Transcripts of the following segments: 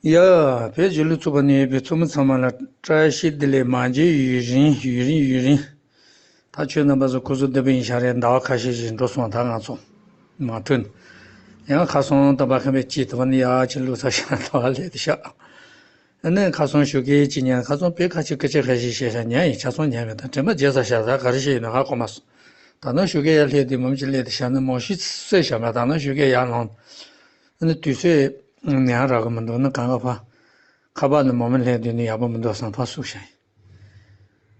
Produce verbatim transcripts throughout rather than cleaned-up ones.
ཡ། བོད་རྗེས་ལུས་ཚོགས་པ་ནས་ཡོད་པའི་ཚོགས་མི་ཚང་མ་ལ་བཀྲ་ཤིས་བདེ་ལེགས། མ་མཇལ་ཡུན་རིང་ཡུན་རིང་ཡུན་རིང་། ད་ཁྱོད་རྣམ་པ་ཚོ་སྐུ་གཟུགས་བདེ་པོ་ཡིན་ཤག་རེད། ཟླ་བ་ཁ་ཤས་ཤིག་འགྲོ་སོང་། ད་ང་ཚོ་མ་ཐུན། ཡང་ཁ་སང་ད་བ་ཁམས་པའི་སྐྱིད་དུ་བ་ནི་ཡག་ཅིག་བླུགས་ཚར་ཤག་ད་བ་སླེབས་དུ་ཤག་ཨ་ནི་ཁ་སང་ཞོགས་ཀས་ཅི་ཉན། ཁ་སང་དཔེ་ཁ་ཆེ་སྐད་ཆ་ཁ་ཤས་བཤད་ཤག་ཉན་ཡིན། ཆ་ཚང་ཉན་མེད། ད་དྲན་པ་བརྗེད་ཚར་ཤག་ད་ག་རེ་བཤད་ཡིན་ན་ཧ་གོ་མ་སོང་། ད་ནང་ཞོགས་ཀས་ཡར་སླེབས་དུས་མོམ་ཅིག་སླེབས་དུ་ཤག་ནི་མོ་ཤི་སེ་ཤག་མ། ད་ནང་ཞོགས་ཀས་ཡར་ལངས། ཨ་ནི་དུས་ཚོད་ཉན་རག་གི་མི་འདུག་ནི་གང་ག་ཕ། ཁ་པར་ནི་མོ་མི་སླེབས་དུས་ནི་ཡག་པོ་མི་འདུག་བསམ་ཕར་བསུབས་ཤག་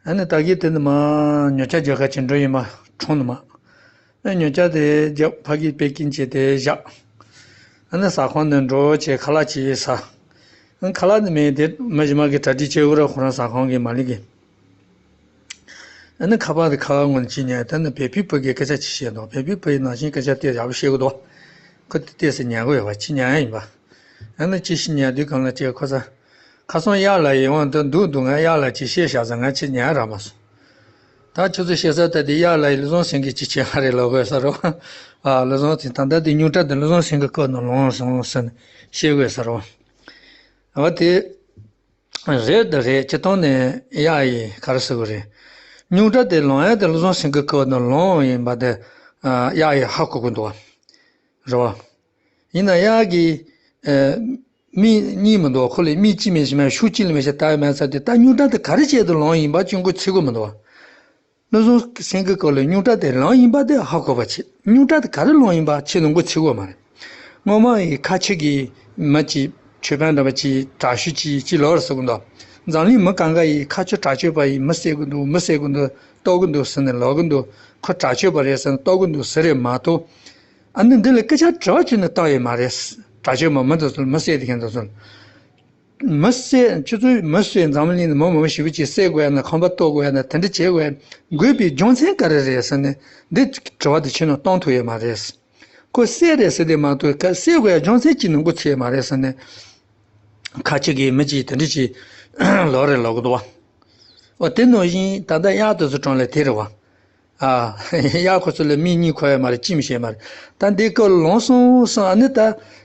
ཨ་ནི་ད་གིན་དེ་ནི་མ་ཉོ་ཆ་རྒྱག་ག་ཅིག་འགྲོ་ཡིན་པ། གྲོང་ནི་མ། ཨ་ཉོ་ཆ་དེ་རྒྱབ་ཕ་གིར་པེ་ཀིང་བྱས་དེ་བཞག་ཨ་ནི་ཟ་ཁང་ནས་འགྲོ་བྱས་ཁ་ལག་ཅིག་ཟ། ཨ་ཁ་ལག་ནི་མེད་དེ་མི་གཞན་མ་གིས་གྲ་སྒྲིག་བྱས་ཡོད་ར། ཁོ་རང་ཟ་ཁང་གི་མ་ལི་གིས། ཨ་ནི་ཁ་པར་དེ་ཁ་པར་ངོས་ནས་ཅིག་ཉན། ད་ནི་བོད་པའི་བུ་གིས་སྐད་ཆ་ཅིག་བཤད་འདུག་བོད་པའི་བུ་ཡིས་ནང་བཞིན་སྐད་ཆ་དེ་ཡག་པོ་བཤད་གི་འདུག་ཁོ་དེ་ཏོག་ཙམ་ཉན་གི་ཡོད་པ། ཅིག་ཉན་ཡ་ཡིན་པ། ཨ་ནི་ཅིག་ཞིག་ཉན་དུས་གང་ལ་ཅིག་ཁོ་ཚ། ཁ་སང་གཡག་ལགས་ཡིན་འོང་དུ་འདུག་འདུག་ང་གཡག་ལགས་ཅིག་བཤད་བཞག་ཟེར། ང་ཅིག་ཉན་རག་མ་སོང་། ད་ཁྱོད་ཚོ་བཤད་ས་ད་དེ་གཡག་ལགས་ཡིས་བློ་བཟང་སེང་གེ་ཅིག་བྱས་ཡོད་རེད་ལབ་དགོས་ས་རེད་བ། ཨ་བློ་བཟང་སེང་ད་ལྟ་དེ་རྙིང་གྲ་དེ་བློ་བཟང་སེང་གེ་སྐབས་ནས་ལོངས་སོང་ཟེར་ནས་བཤད་དགོས་ས་རེད་བ། འོ་དེ་རེད་ད་རེད། སྤྱིར་བཏང་ནས་གཡག་ཡིས་ག་རེ་ཟེར་དགོས་རེད། རྙིང་གྲ་དེ་ལོངས་ཡ་དེ་བློ་བཟང་སེང་གེ་སྐབས་ནས་ལོངས་ཡིན་པ་དེ་གཡག་ཡིས་ཧ་གོ་གི་འདུག་བ། རེད་བ། ཡིན་ན་གཡག་གིས་ཨ་མིག་གཉིས་མི་འདུག་ཁོ་ལ་མིག་གཅིག་མེད་ཤི་མེད་ཤུགས་གཅིག་ལ་མེད་ཤི་ལྟ་ཡ་མེད་ས་དེ། ད་རྙིང་གྲ་དེ་ག་རེ་བྱས་ཏེ་ལོངས་ཡིན་པ་ཅུང་ཀུ་ཚིག་གོ་མི་འདུག་བ། བློ་བཟང་སེང་གེ་སྐབས་ལ་རྙིང་གྲ་དེ་ལོངས་ཡིན་པ་དེ་ཧ་གོ་བ་བྱེད། རྙིང་གྲ་དེ་ག་རེ་ལོངས་ཡིན་པ་ཁྱེད་ནང་ཀུ་ཚིག་གོ་མ་རེད། སྔོན་མ་ཡི་ཁ་ཆེ་གི་མི་གཅིག་ཆོས་དཔོན་འདྲ་བ་གཅིག་དྲག་ཤོས་གཅིག་གཅིག་ལོག་རེད་ཟེར་གི་འདུག་འཛམ་གླིང་མི་གང་ག་ཡི་ཁ་ཆེ་དྲག་སྤྱོད་པ་ཡི་མི་བསད་གི་འདུག་མི་བསད་གི་འདུག་ལྟོགས་གི་འདུག་ཟེར་ནས་ལོག་གི་འདུག་ཁོ་དྲག་སྤྱོད་པ་རེད་ཟེར་ནས་ལྟོགས་གི་འདུག་ཟེར་རེད་མ་གཏོགས། ཨ་ནི་འདི་ལ་སྐད་ཆ་དྲི་བ་བྱས་ནས་བཏང་ཡོད་མ་རེད། དྲག་སྤྱོད་པ་མི་འདི་ཚོ་ལ་མི་བསད་དེ་མཁན་འདི་ཚོ་ལ། མི་བསད། ཁྱོད་ཚོས་མི་བསད། འཛམ་གླིང་ནས་མི་མང་པོ་ཞེ་པོ་ཅིག་བསད་དགོས་ཡ་ན། ཁང་པ་གཏོར་དགོས་ཡ་ན། དེ་འདྲ་བྱེད་དགོས་ཡ་དགོས་པའི་རྒྱུ་མཚན་ག་རེ་རེད་ཟེར་ནས་འདི་དྲི་བ་དེ་ཁྱོན་ནས་གཏོང་ཐུབ་ཡོད་མ་རེད། ཁོ་བསད་རེད་ཟེར་དེ་མ་གཏོགས་ཁ་བསད་དགོས་ཡ་རྒྱུ་མཚན་གཅིག་ནང་ཀུ་ཚིག་ཡོད་མ་རེད་ཟེར་ནས། ཁ་ཆེ་གི་མི་གཅིག་དེ་འདྲ་ཅིག་ལོག་རེད་ལབ་གི་འདུག་བ། འོ་དེ་ནང་བཞིན་ད་ལྟ་གཡག་དེ་ཚོ་གྲོང་ལ་དེ་རེད་བ། ཨ། གཡག་ཁོ་ཚོ་ལ་མིག་གཉིས་འཁོར་ཡོད་མ་རེད། ཅི་མི་ཤེས་མ་རེད། ད་འདི་སྐབས་ལོངས་སོང་སོང་། ཨ་ནི་ད་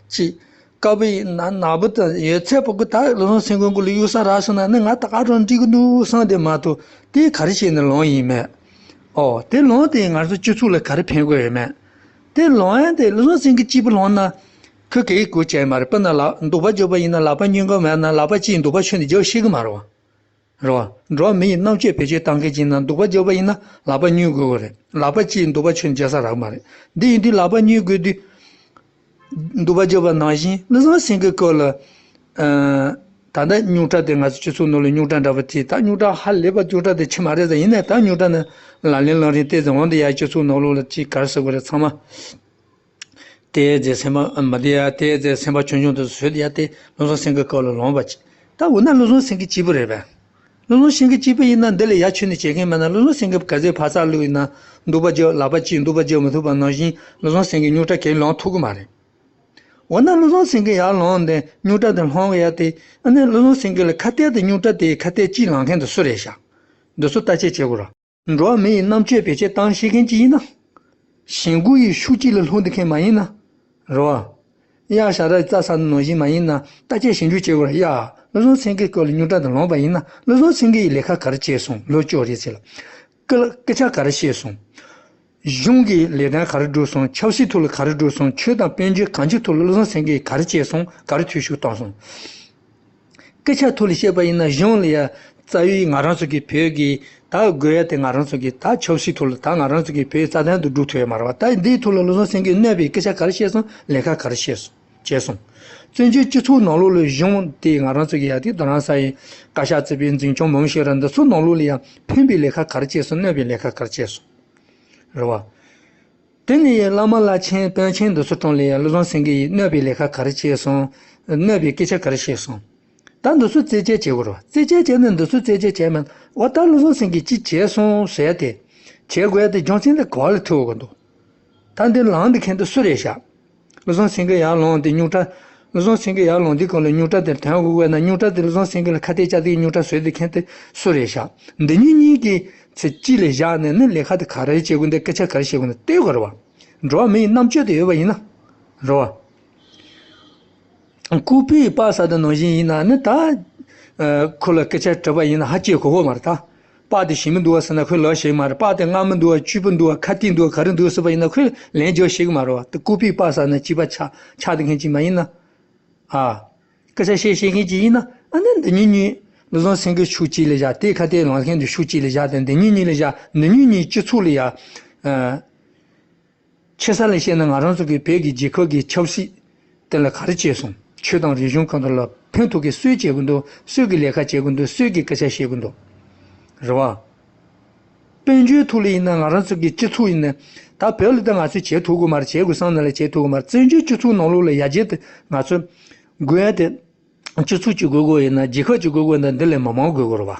ཅི། དཀར་པོ་ཡིན་ན་ནག་པོ་དང་ཡོད་ཚད་པོ་གི་ད་བློ་བཟང་སེང་གེ་མགོ་ལ་གཡུག་ས་རག་སོང་ན་ནི་ང་ད་ག་རང་འགྲིག་གི་འདུག་བསམ་དེ་མ་གཏོགས་དེ་ག་རེ་བྱས་ནས་ལོངས་ཡིན་མེད། ཨོ་དེ་ལོངས་དེ་ང་ཚོ་སྤྱི་ཚོགས་ལ་ག་རེ་ཕན་དགོས་ཡོད་མེད། དེ་ལོངས་ཡ་དེ་བློ་བཟང་སེང་གེ་གཅིག་པུ་ལོངས་ན་ཁོ་གའི་གོ་བྱས་མ་རེད། དཔེར་ན་ལ་འདུག་པ་རྒྱག་པ་ཡིན་ན་ལག་པ་གཉིས་ཀ་མེད་ན་ལག་པ་གཅིག་འདུག་པ་ཆོད་ནས་རྒྱག་ཤེས་གི་མ་རེད་བ། རེད་བ། འགྲོ་བ་མི་ཡི་རྣམ་དཔྱོད་བེད་སྤྱོད་བཏང་མཁན་ཅིག་ཡིན་ན་འདུག་པ་རྒྱག་པ་ཡིན་ན་ལག་པ་གཉིས་དགོས་ཀྱི་རེད། ལག་པ་གཅིག་འདུག་པ་ཆོད་ནས་རྒྱག་ས་རག་མ་རེད། འདི་ཡིན་དུས་ལག་པ་གཉིས་དགོས་དུས། འདུག་པ་རྒྱག་པ་ནང་བཞིན་བློ་བཟང་སེང་གེ་སྐབས་ལ། ཨ། ད་ལྟ་རྙིང་གྲ་དེ་ང་ཚོ་སྤྱི་ཚོགས་ནང་ལ་རྙིང་གྲ་འདྲ་པོ་དེ། ད་རྙིང་གྲ་ཧ་ལས་པ་རྙིང་གྲ་དེ་ཆེ་མ་རེད་ཟེར། ཡིན་ནའི་ད་རྙིང་གྲ་ནི་ལག་ལེན་ལག་རིན་ཏོག་ཙམ་འོང་དེ་ཡ། སྤྱི་ཚོགས་ནང་ལོགས་ལ་ཅིག་ག་རེ་ཟེར་དགོས་རེད། ཚང་མ། དེའི་རྗེས་སེམས་པ་མ་བདེ་ཡ། དེའི་རྗེས་སེམས་པ་ཆུང་ཆུང་དུ་བཟོས་ཏེ་ཡ། དེ་བློ་བཟང་སེང་གེ་སྐབས་ལ་ལོངས་པ་ཅིག་ད་འོ་ན་བློ་བཟང་སེང་གེ་གཅིག་པུ་རེད་པས། བློ་བཟང་སེང་གེ་གཅིག་པུ་ཡིན་ན་འདི་ལ་ཡ་ཁྱོན་ནས་བྱེད་མཁན་མེད་ན། བློ་བཟང་སེང་གེ་ག་ཚོད་ཕར་ཚུར་བླུགས་ཡིན་ན་འདུག་པ་རྒྱག་ལག་པ་གཅིག་འདུག་པ་རྒྱག་མི་ཐུབ་པ་ནང་བཞིན་བློ་བཟང་སེང་གེ་རྙིང་གྲ་གས་ལོངས་ཐུབ་ཀྱི་མ་རེད། འོ་ན་བློ་བཟང་སེང་གེ་ཡར་ལོངས་ཏེ་རྙིང་གྲ་དེ་སློང་གི་ཡ་དེ། ཨ་ནི་བློ་བཟང་སེང་གེ་ལ་ཁ་གཏད་དེ་རྙིང་གྲ་དེ་ཁ་གཏད་གཅིག་ལངས་མཁན་དེ་སུ་རེད་ཤག་འདི་ཚོ་བརྟག་དཔྱད་བྱེད་དགོས་ར། འགྲོ་བ་མི་ཡི་རྣམ་དཔྱོད་བེད་སྤྱོད་བཏང་ཤེས་མཁན་ཅིག་ཡིན་ན། གཞན་མགོ་ཡི་ཤུགས་གཅིག་ལ་ལྷུང་བསྡད་མཁན་མ་ཡིན་ན། རེད་བ། གཡག་ཞ་ར་རྩྭ་ཟ་ནང་བཞིན་མ་ཡིན་ན། བརྟག་དཔྱད་ཞིབ་འཇུག་བྱེད་དགོས་ར། ཡ། བློ་བཟང་སེང་གེ་སྐབས་ལ་རྙིང་གྲ་དེ་ལོངས་པ་ཡིན་ན་བློ་བཟང་སེང་གེ་ཡིས་ལས་ཀ་ག་རེ་བྱས་སོང་། ལོ་བཅུ་རེ་ཚེ་ལ། སྐད་སྐད་ཆ་ག་རེ་བཤད་སོང་། གཞུང་གི་ལས་དོན་ག་རེ་བསྒྲུབས་སོང་། ཆབ་སྲིད་ཐོག་ལ་ག་རེ་བསྒྲུབས་སོང་། ཆོས་དང་དཔལ་འབྱོར་གང་ཅིའི་ཐོག་ལ་བློ་བཟང་སེང་གེས་ག་རེ་བྱས་སོང་། ག་རེ་ཐུགས་ཤུགས་བཏང་སོང་། སྐད་ཆ་ཐོག་ལ་བཤད་པ་ཡིན་ན་གཞུང་ལ་ཡ་རྩ་བའི་ང་རང་ཚོ་གི་བོད་ཀྱི་ད་དགོས་ཡ་དེ། ང་རང་ཚོ་གི་ད་ཆབ་སྲིད་ཐོག་ལ་ད་ང་རང་ཚོ་གི་བོད་རྩ་དོན་དུ་སྒྲུབ་ཐུབ་ཡ་མ་རེད་བ། ད་འདིའི་ཐོག་ལ་བློ་བཟང་སེང་གེས་གནོད་པའི་སྐད་ཆ་ག་རེ་བཤད་སོང་། ལས་ཀ་ག་རེ་བཤད་སོང་། བྱས་སོང་། བཙན་བྱོལ་སྤྱི་ཚོགས་ནང་ལོགས་ལ་གཞུང་དེ་ང་རང་ཚོ་གི་ཡ་དེ་རྡ་རམ་ས་ཡི་བཀའ་ཤག་བརྩིས་པའི་འཛིན་སྐྱོང་མང་ཤོས་ར་འདི་ཚོ་ནང་ལོགས་ལ་ཡ་ཕན་པའི་ལས་ཀ་ག་རེ་བྱས་སོང་། གནོད་པའི་ལས་ཀ་ག་རེ་བྱས་སོང་། རེད་བ། དེ་ནས་ཡ་བླ་མ་བླ་ཆེན་དཔོན་ཆེན་འདི་ཚོ་གྲོང་ལ་ཡ་བློ་བཟང་སེང་གེ་ཡིས་གནོད་པའི་ལས་ཀ་ག་རེ་བྱས་སོང་། གནོད་པའི་སྐད་ཆ་ག་རེ་བཤད་སོང་། ད་འདི་ཚོ་རྩད་གཅོད་བྱེད་དགོས་རེད་བ། རྩད་གཅོད་བྱས་ནས་འདི་ཚོ་རྩད་གཅོད་བྱས་མིན། འོ་ད་བློ་བཟང་སེང་གེས་ཅི་བྱས་སོང་ཟེར་ཏེ། བྱེད་དགོས་ཡ་དེ་རྒྱུ་མཚན་དེ་ག་བ་ལ་ཐུག་དགོས་འདུག་ད་འདི་ལངས་འདི་མཁན་དེ་སུ་རེད་ཤག་བློ་བཟང་སེང་གེ་ཡར་ལངས་དེ་རྙིང་གྲ། བློ་བཟང་སེང་གེ་ཡར་ལངས་དེ་གང་ལ་རྙིང་གྲ་དེར་དོན་དགོས་དགོས་ན། རྙིང་གྲ་དེ་བློ་བཟང་སེང་གེ་ལ་ཁ་གཏད་བཅག་དེ་རྙིང་གྲ་བཟོས་དེ་མཁན་དེ་སུ་རེད་ཤག་འདི་གཉིས་གཉིས་ཀྱི་ཚེ་གཅིག་ལ་བཞག་ནས་ནི་ལས་ཀ་དེ་ག་རེ་བྱེད་དགོས་འདི། སྐད་ཆ་ག་རེ་བཤད་དགོས་འདི་ལྟོས་དགོས་རེད་བ། འགྲོ་བ་མི་ཡི་རྣམ་དཔྱོད་དེ་ཡོད་པ་ཡིན་ན། རེད་བ། ལྐུགས་པའི་པ་ཟེར་དེ་ནང་བཞིན་ཡིན་ན་ནི་ད། ཨ། ཁོ་ལ་སྐད་ཆ་དྲིས་པ་ཡིན་ན་ཧ་ཅང་གོ་གི་མ་རེད་ད། པ་དེ་ཞིམ་པོ་འདུག་བ་ཟེར་ན་ཁོས་ལབ་ཤེས་ཀྱི་མ་རེད། པ་དེ་མངར་མོ་འདུག་བ། བཅུད་པོ་འདུག་བ། ཁ་ཏིག་འདུག་བ། ག་རེ་འདུག་ཟེར་བ་ཡིན་ན་ཁོས་ལན་རྒྱག་ཤེས་ཀྱི་མ་རེད་བ། དེ་ལྐུགས་པའི་པ་ཟེར་ན་སྐྱེས་པ་ཆགས་ཆགས་དེ་མཁན་ཅིག་མ་ཡིན་ན། ཨ། སྐད་ཆ་བཤད་ཤེས་མཁན་ཅིག་ཡིན་ན། ཨ་ནི་འདི་གཉིས་གཉིས་བློ་བཟང་སེང་གེ་ཕྱོགས་གཅིག་ལ་བཞག་དེ་ཁ་གཏད་ལངས་མཁན་དེ་ཕྱོགས་གཅིག་ལ་བཞག་དེ་འདི་གཉིས་གཉིས་ལ་བཞག་འདི་གཉིས་གཉིས་སྤྱི་ཚོགས་ལ་ཡ། ཨ། ཆེ་ས་ལ་བཤད་ན་ང་རང་ཚོ་གི་བོད་ཀྱི་རྒྱལ་ཁབ་ཀྱི་ཆབ་སྲིད་དེ་ལ་ག་རེ་བྱས་སོང་། ཆོས་དང་རིག་གཞུང་གང་དག་ལ་ཕན་ཐོགས་ཀྱི་སྲོལ་བྱེད་དགོས་འདུག་སྲོལ་གྱི་ལས་ཀ་བྱེད་དགོས་འདུག་སྲོལ་གྱི་སྐད་ཆ་བཤད་དགོས་འདུག་རེད་བ། དཔལ་འབྱོར་ཐོག་ལ་ཡིན་ན་ང་རང་ཚོ་གི་སྤྱི་ཚོགས་ཡིན་ན། ད་བོད་ལ་ད་ང་ཚོས་བྱེད་ཐུབ་ཀྱི་མ་རེད། བྱེད་དགོས་བསམ་ན་ལ་བྱེད་ཐུབ་ཀྱི་མ་རེད། བཙན་བྱོལ་སྤྱི་ཚོགས་ནང་ལོགས་ལ་ཡར་རྒྱས་དེ་ང་ཚོ་དགོས་ཡ་དེ། སྤྱི་ཚོགས་གཅིག་དགོས་དགོས་ཡིན་ན། རྒྱལ་ཁབ་གཅིག་དགོས་དགོས་ཡིན་ན། འདི་ལས་མི་མང་དགོས་དགོས་རེད་བ།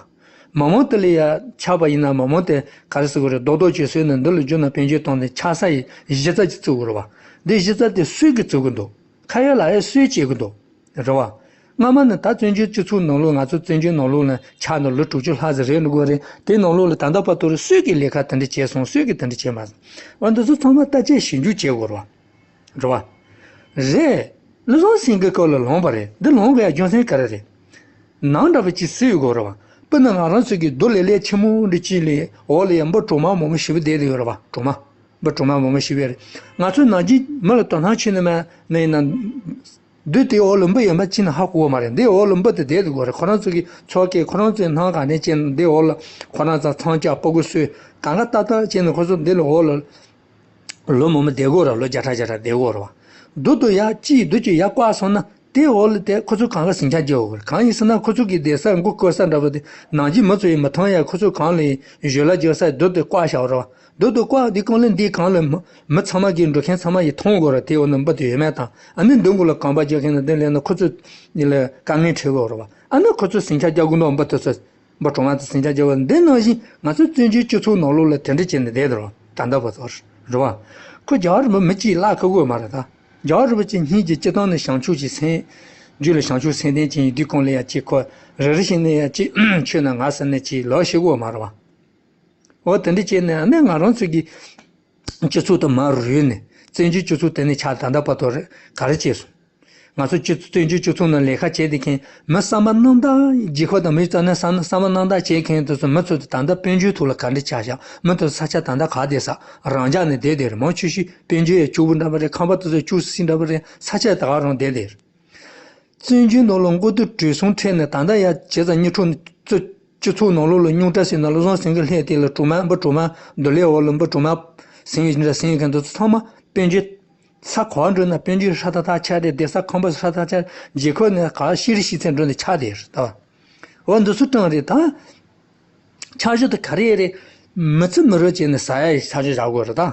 མི་མང་དེ་ལ་ཡ་ཆགས་པ་ཡིན་ན། མི་མང་དེ་ག་རེ་ཟེར་དགོས་རེད། རྡོག་རྡོག་གཅིག་བཟོས་ནས་འདི་ལ་བསྒྱུར་ན་དཔལ་འབྱོར་བཏང་སྟེ་ཆགས་ས་ཡི་གཞི་རྩ་གཅིག་བཙུགས་དགོས་རེད་བ། འདི་གཞི་རྩ་དེ་སྲོལ་གྱིས་བཙུགས་ཀྱི་འདུག་ཁ་ཡོད་ལག་ཡོད་སྲོལ་བྱེད་ཀྱི་འདུག་རེད་བ། སྔ་མ་ནི་ད་བཙན་བྱོལ་སྤྱི་ཚོགས་ནང་ལོགས། ང་ཚོ་བཙན་བྱོལ་ནང་ལོགས་ལ་ཆགས་ནས་ལོ་དྲུག་ཅུ་ལྷག་ཙམ་རེད་འགྲོ་གི་རེད། དེ་ནང་ལོགས་ལ་ད་ལྟ་བར་དུ་སྲོལ་གྱི་ལས་ཀ་དེ་འདྲ་བྱས་སོང་། སྲོལ་གྱིས་དེ་འདྲ་བྱས་མ་སོང་། འོ་འདི་ཚོ་ཚང་མ་བརྟག་དཔྱད་ཞིབ་འཇུག་བྱེད་དགོས་རེད་བ། རེད་བ། རེད། བློ་བཟང་སེང་གེ་སྐབས་ལ་ལངས་པ་རེད། འདི་ལངས་དགོས་ཡ་རྒྱུ་མཚན་ག་རེ་རེད། ནང་འདྲ་པོ་ཅིག་སྲིད་དགོས་རེད་བ། དཔེར་ན་ང་རང་ཚོ་གི་རྡོ་ལེབ་ལེབ་ཆེན་མོ་འདི་གཅིག་ལ་འོག་ལ་ཡ་འབུ་གྲོག་མ་མང་པོ་ཞེ་པོ་བསྡད་ཡོད་རེད་བ། གྲོག་མ། འབུ་གྲོག་མ་མང་པོ་ཞེ་པོ་རེད། ང་ཚོ་ནང་གི་མི་ལ་དོ་སྣང་བྱེད་ནི་མེད་ནི་ཡིན་ན། རྡོ་དེའི་འོག་ལ་འབུ་ཡོད་མེད་ཅིག་ནི་ཧ་གོ་གི་མ་རེད། འདིའི་འོག་ལ་འབུ་དེ་བསྡད་དགོས་རེད། ཁོ་རང་ཚོ་གི་ཚོགས་ཀྱི་ཁོ་རང་ཚོའི་སྣང་ག་ནས་བྱས་ནས་འདིའི་འོག་ལ་ཁོ་རང་ཚོ་ཚང་ལྕགས་ཕྲུ་གུ་གསོས་གང་ག་ཏག་ཏག་བྱས་ནས་ཁོ་ཚོ་འདི་ལ་འོག་ལ་ལོ་མང་པོ་བསྡད་དགོས་རེད། ལོ་བརྒྱ་ཕྲག་བརྒྱ་ཕྲག་བསྡད་དགོས་རེད་བ། རྡོ་དེ་ཡར་གཅིག་རྡོ་གཅིག་ཡར་བཀག་སོང་ན་དེའི་འོག་ལ་དེ་ཁོ་ཚོ་གང་ག་ཟིང་ཆ་རྒྱག་དགོས་རེད། གང་ཡིན་ཟེར་ན་ཁོ་ཚོ་གི་བསྡད་ས་མགོ་བསྐོར་ས་འདྲ་པོ་དེ་ནང་གི་མི་ཚོ་ཡིས་མི་མཐོང་ཡ། ཁོ་ཚོ་གང་ལ་ཡིན་གཞོལ་ལ་རྒྱག་ས་རྡོ་དེ་བཀག་བཞག་རེད་བ། རྡོ་དེ་བཀག་དེ་གང་ལ་འདི་གང་ལ་མི་མི་ཚང་མ་གི་འགྲོ་མཁན་ཚང་མ་ཡིས་མཐོང་དགོས་རེད། དེའི་འོག་ན་འབུ་དེ་ཡོད་མེད་དང་། ཨ་ནི་མདུན་གུ་ལ་གོམ་པ་རྒྱག་མཁན་ནི་དེ་ལས་ན་ཁོ་ཚོ་ལ་དཀའ་ངལ་འཕྲད་དགོས་རེད་བ། ཨ་ནི་ཁོ་ཚོ་ཟིང་ཆ་རྒྱག་དགོས་འདུག་འབུ་དེ་ཚོ། འབུ་གྲོག་མ་དེ་ཟིང་ཆ་རྒྱག་པ་འདི་ནང་བཞིན་ང་ཚོ་བཙན་བྱོལ་སྤྱི་ཚོགས་ནང་ལོགས་ལ་དེ་འདྲ་བྱས་ནས་བསྡད་དེ་རེད་བ། ད་ལྟ་བར་དུ་རེད་བ། ཁོ་རྒྱལ་བ་རིན་པོ་མི་གཅིག་ལ་ཁ་དགོས་མ་རེད་ད། རྒྱལ་བ་རིན་པོ་ཆེ་སྙིང་རྗེ་སྤྱི་བཏང་ནས་བྱང་ཆུབ་ཀྱི་སེམས། རྒྱུད་ལ་བྱང་ཆུབ་སེམས་ལྡན་ཅན་ཡིན་དུས་གང་ལ་ཡ་གཅིག་ཁོ་རེ་རེ་བཞིན་ནས་ཡ་གཅིག་ཁྱོད་ན་ང་ཟེར་ནས་གཅིག་ལབ་ཤེས་དགོས་མ་རེད་བ། འོ་དེ་འདྲ་བྱས་ནས་ཨ་ནི་ང་རང་ཚོ་གི་སྤྱི་ཚོགས་དེ་མར་རུལ་ནས་བཙན་བྱོལ་སྤྱི་ཚོགས་དེ་ནས་ཆགས། ད་ལྟ་བར་དུ་རེད་ག་རེ་བྱས་སོང་། ང་ཚོ་སྤྱི་ཚོགས་བཙན་བྱོལ་སྤྱི་ཚོགས་ནང་ལས་ཀ་བྱས་བསྡད་མཁན་མི་བསམ་པ་རྣམ་དག་རྒྱལ་ཁབ་དང་མི་རིགས་རྩ་ནས་བསམ་བསམ་པ་རྣམ་དག་བྱེད་མཁན་དེ་ཚོ་མི་ཚོ་དེ་ད་ལྟ་དཔལ་འབྱོར་ཐོག་ལ་ག་འདྲ་ཆགས་ཤག་མི་དེ་ཚོ་ས་ཆ་ད་ལྟ་ག་བསྡད་ས། རང་འཇགས་ནས་བསྡད་བསྡད་རེད། མང་ཆེ་ཤོས་དཔལ་འབྱོར་ཡ་སྐྱོ་པོ་འདྲ་པོ་རེད། ཁང་པ་དེ་ཚོ་སྐྱོ་སི་སི་འདྲ་པོ་རེད། ས་ཆ་ད་ག་རང་བསྡད་བསྡད་རེད། བཙན་བྱོལ་ནང་ལ་མགོ་སྟོད་གྲོས་གསུམ་འཕྲད་ནས་ད་ལྟ་ཡ་བྱས་ཙང་སྙིང་ཁྲོ་ནས་སྤྱི་སྤྱི་ཚོགས་ནང་ལོགས་ལ་རྙོག་དྲ་ཟེར་ན་བློ་བཟང་སེང་གེ་སླེབས་དེ་ལ་གྲོག་མ་འབུ་གྲོག་མ་རྡོ་ལེབ་འོག་ལ་འབུ་གྲོག་མ་ཟིང་ཡིན་འདྲ་ཟིང་ཡིན་མཁན་དེ་ཚོ་ཚང་མ་དཔལ་འབྱོར། ས་ག་པར་འགྲོ་ན་དཔལ་འབྱོར་ཧྲ་ཐག་ཐག་ཆགས་རེད། བསྡད་ས་ཁང་པ་ཧྲ་ཐག་ཆགས། རྒྱལ་ཁབ་ནས་ག་ཤི་རི་ཤི་ཚད་འགྲོ་ནས་ཆགས་བསྡད་རེད་ད། འོ་འདི་ཚོ་སྟངས་རེད་ད། འཆར་གཞི་དེ་ག་རེ་རེད། མི་ཚེ་མི་རོལ་བྱས་ནས་ཟ་ཡ་ཡི་འཆར་གཞི་བཞག་དགོས་རེད་ད།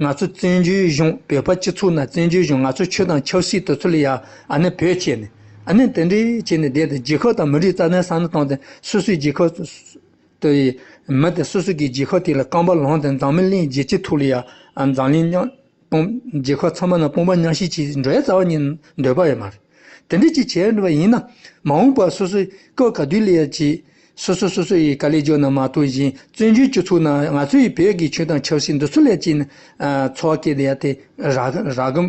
ང་ཚོ་བཙན་བྱོལ་གཞུང་བོད་པ་སྤྱི་ཚོགས་ནང་བཙན་བྱོལ་གཞུང་ང་ཚོ་ཆོས་དང་ཆབ་སྲིད་དེ་ཚོ་ལ་ཡ་ཨ་ནི་བོད་བྱས་ནས་ཨ་ནི་དེ་འདྲའི་བྱས་ནས་བསྡད་དེ་རྒྱལ་ཁབ་དང་མི་རིགས་རྩ་ནས་བསམ་བློ་བཏང་སྟེ་སོ་སོའི་རྒྱལ་ཁབ་དེ་ཡི་མི་དེ་སོ་སོ་གི་རྒྱལ་ཁབ་དེ་ལ་རྐང་པ་ལངས་ཏེ་འཛམ་གླིང་རྒྱལ་སྤྱིའི་ཐོག་ལ་ཡ་འཛམ་གླིང་མཉམ། དཔུང་། རྒྱལ་ཁབ་ཚང་མ་ནང་དཔུང་པ་མཉམ་གཤིབ་ཅིག་འགྲོ་ཡ་རྩ་བ་ཉིད་འདོད་པ་ཡོད་མ་རེད། དེ་འདྲ་ཅིག་བྱས་འགྲོ་བ་ཡིན་ན་མ་འོངས་པར་སོ་སོའི་སྐབས་ག་དུས་ལ་ཡ་ཅིག་སོ་སོ་སོ་སོ་ཡི་དཀའ་ལས་རྒྱག་ན་མ་གཏོགས་བཞིན་བཙན་བྱོལ་སྤྱི་ཚོགས་ནང་ང་ཚོ་ཡི་བོད་ཀྱི་ཆོས་དང་ཆབ་སྲིད་འདི་ཚོ་ལ་ཅིག་ནི་ཚོར་བ་སྐྱེས་བསྡད་ཡ་དེ་རག་རག་གི་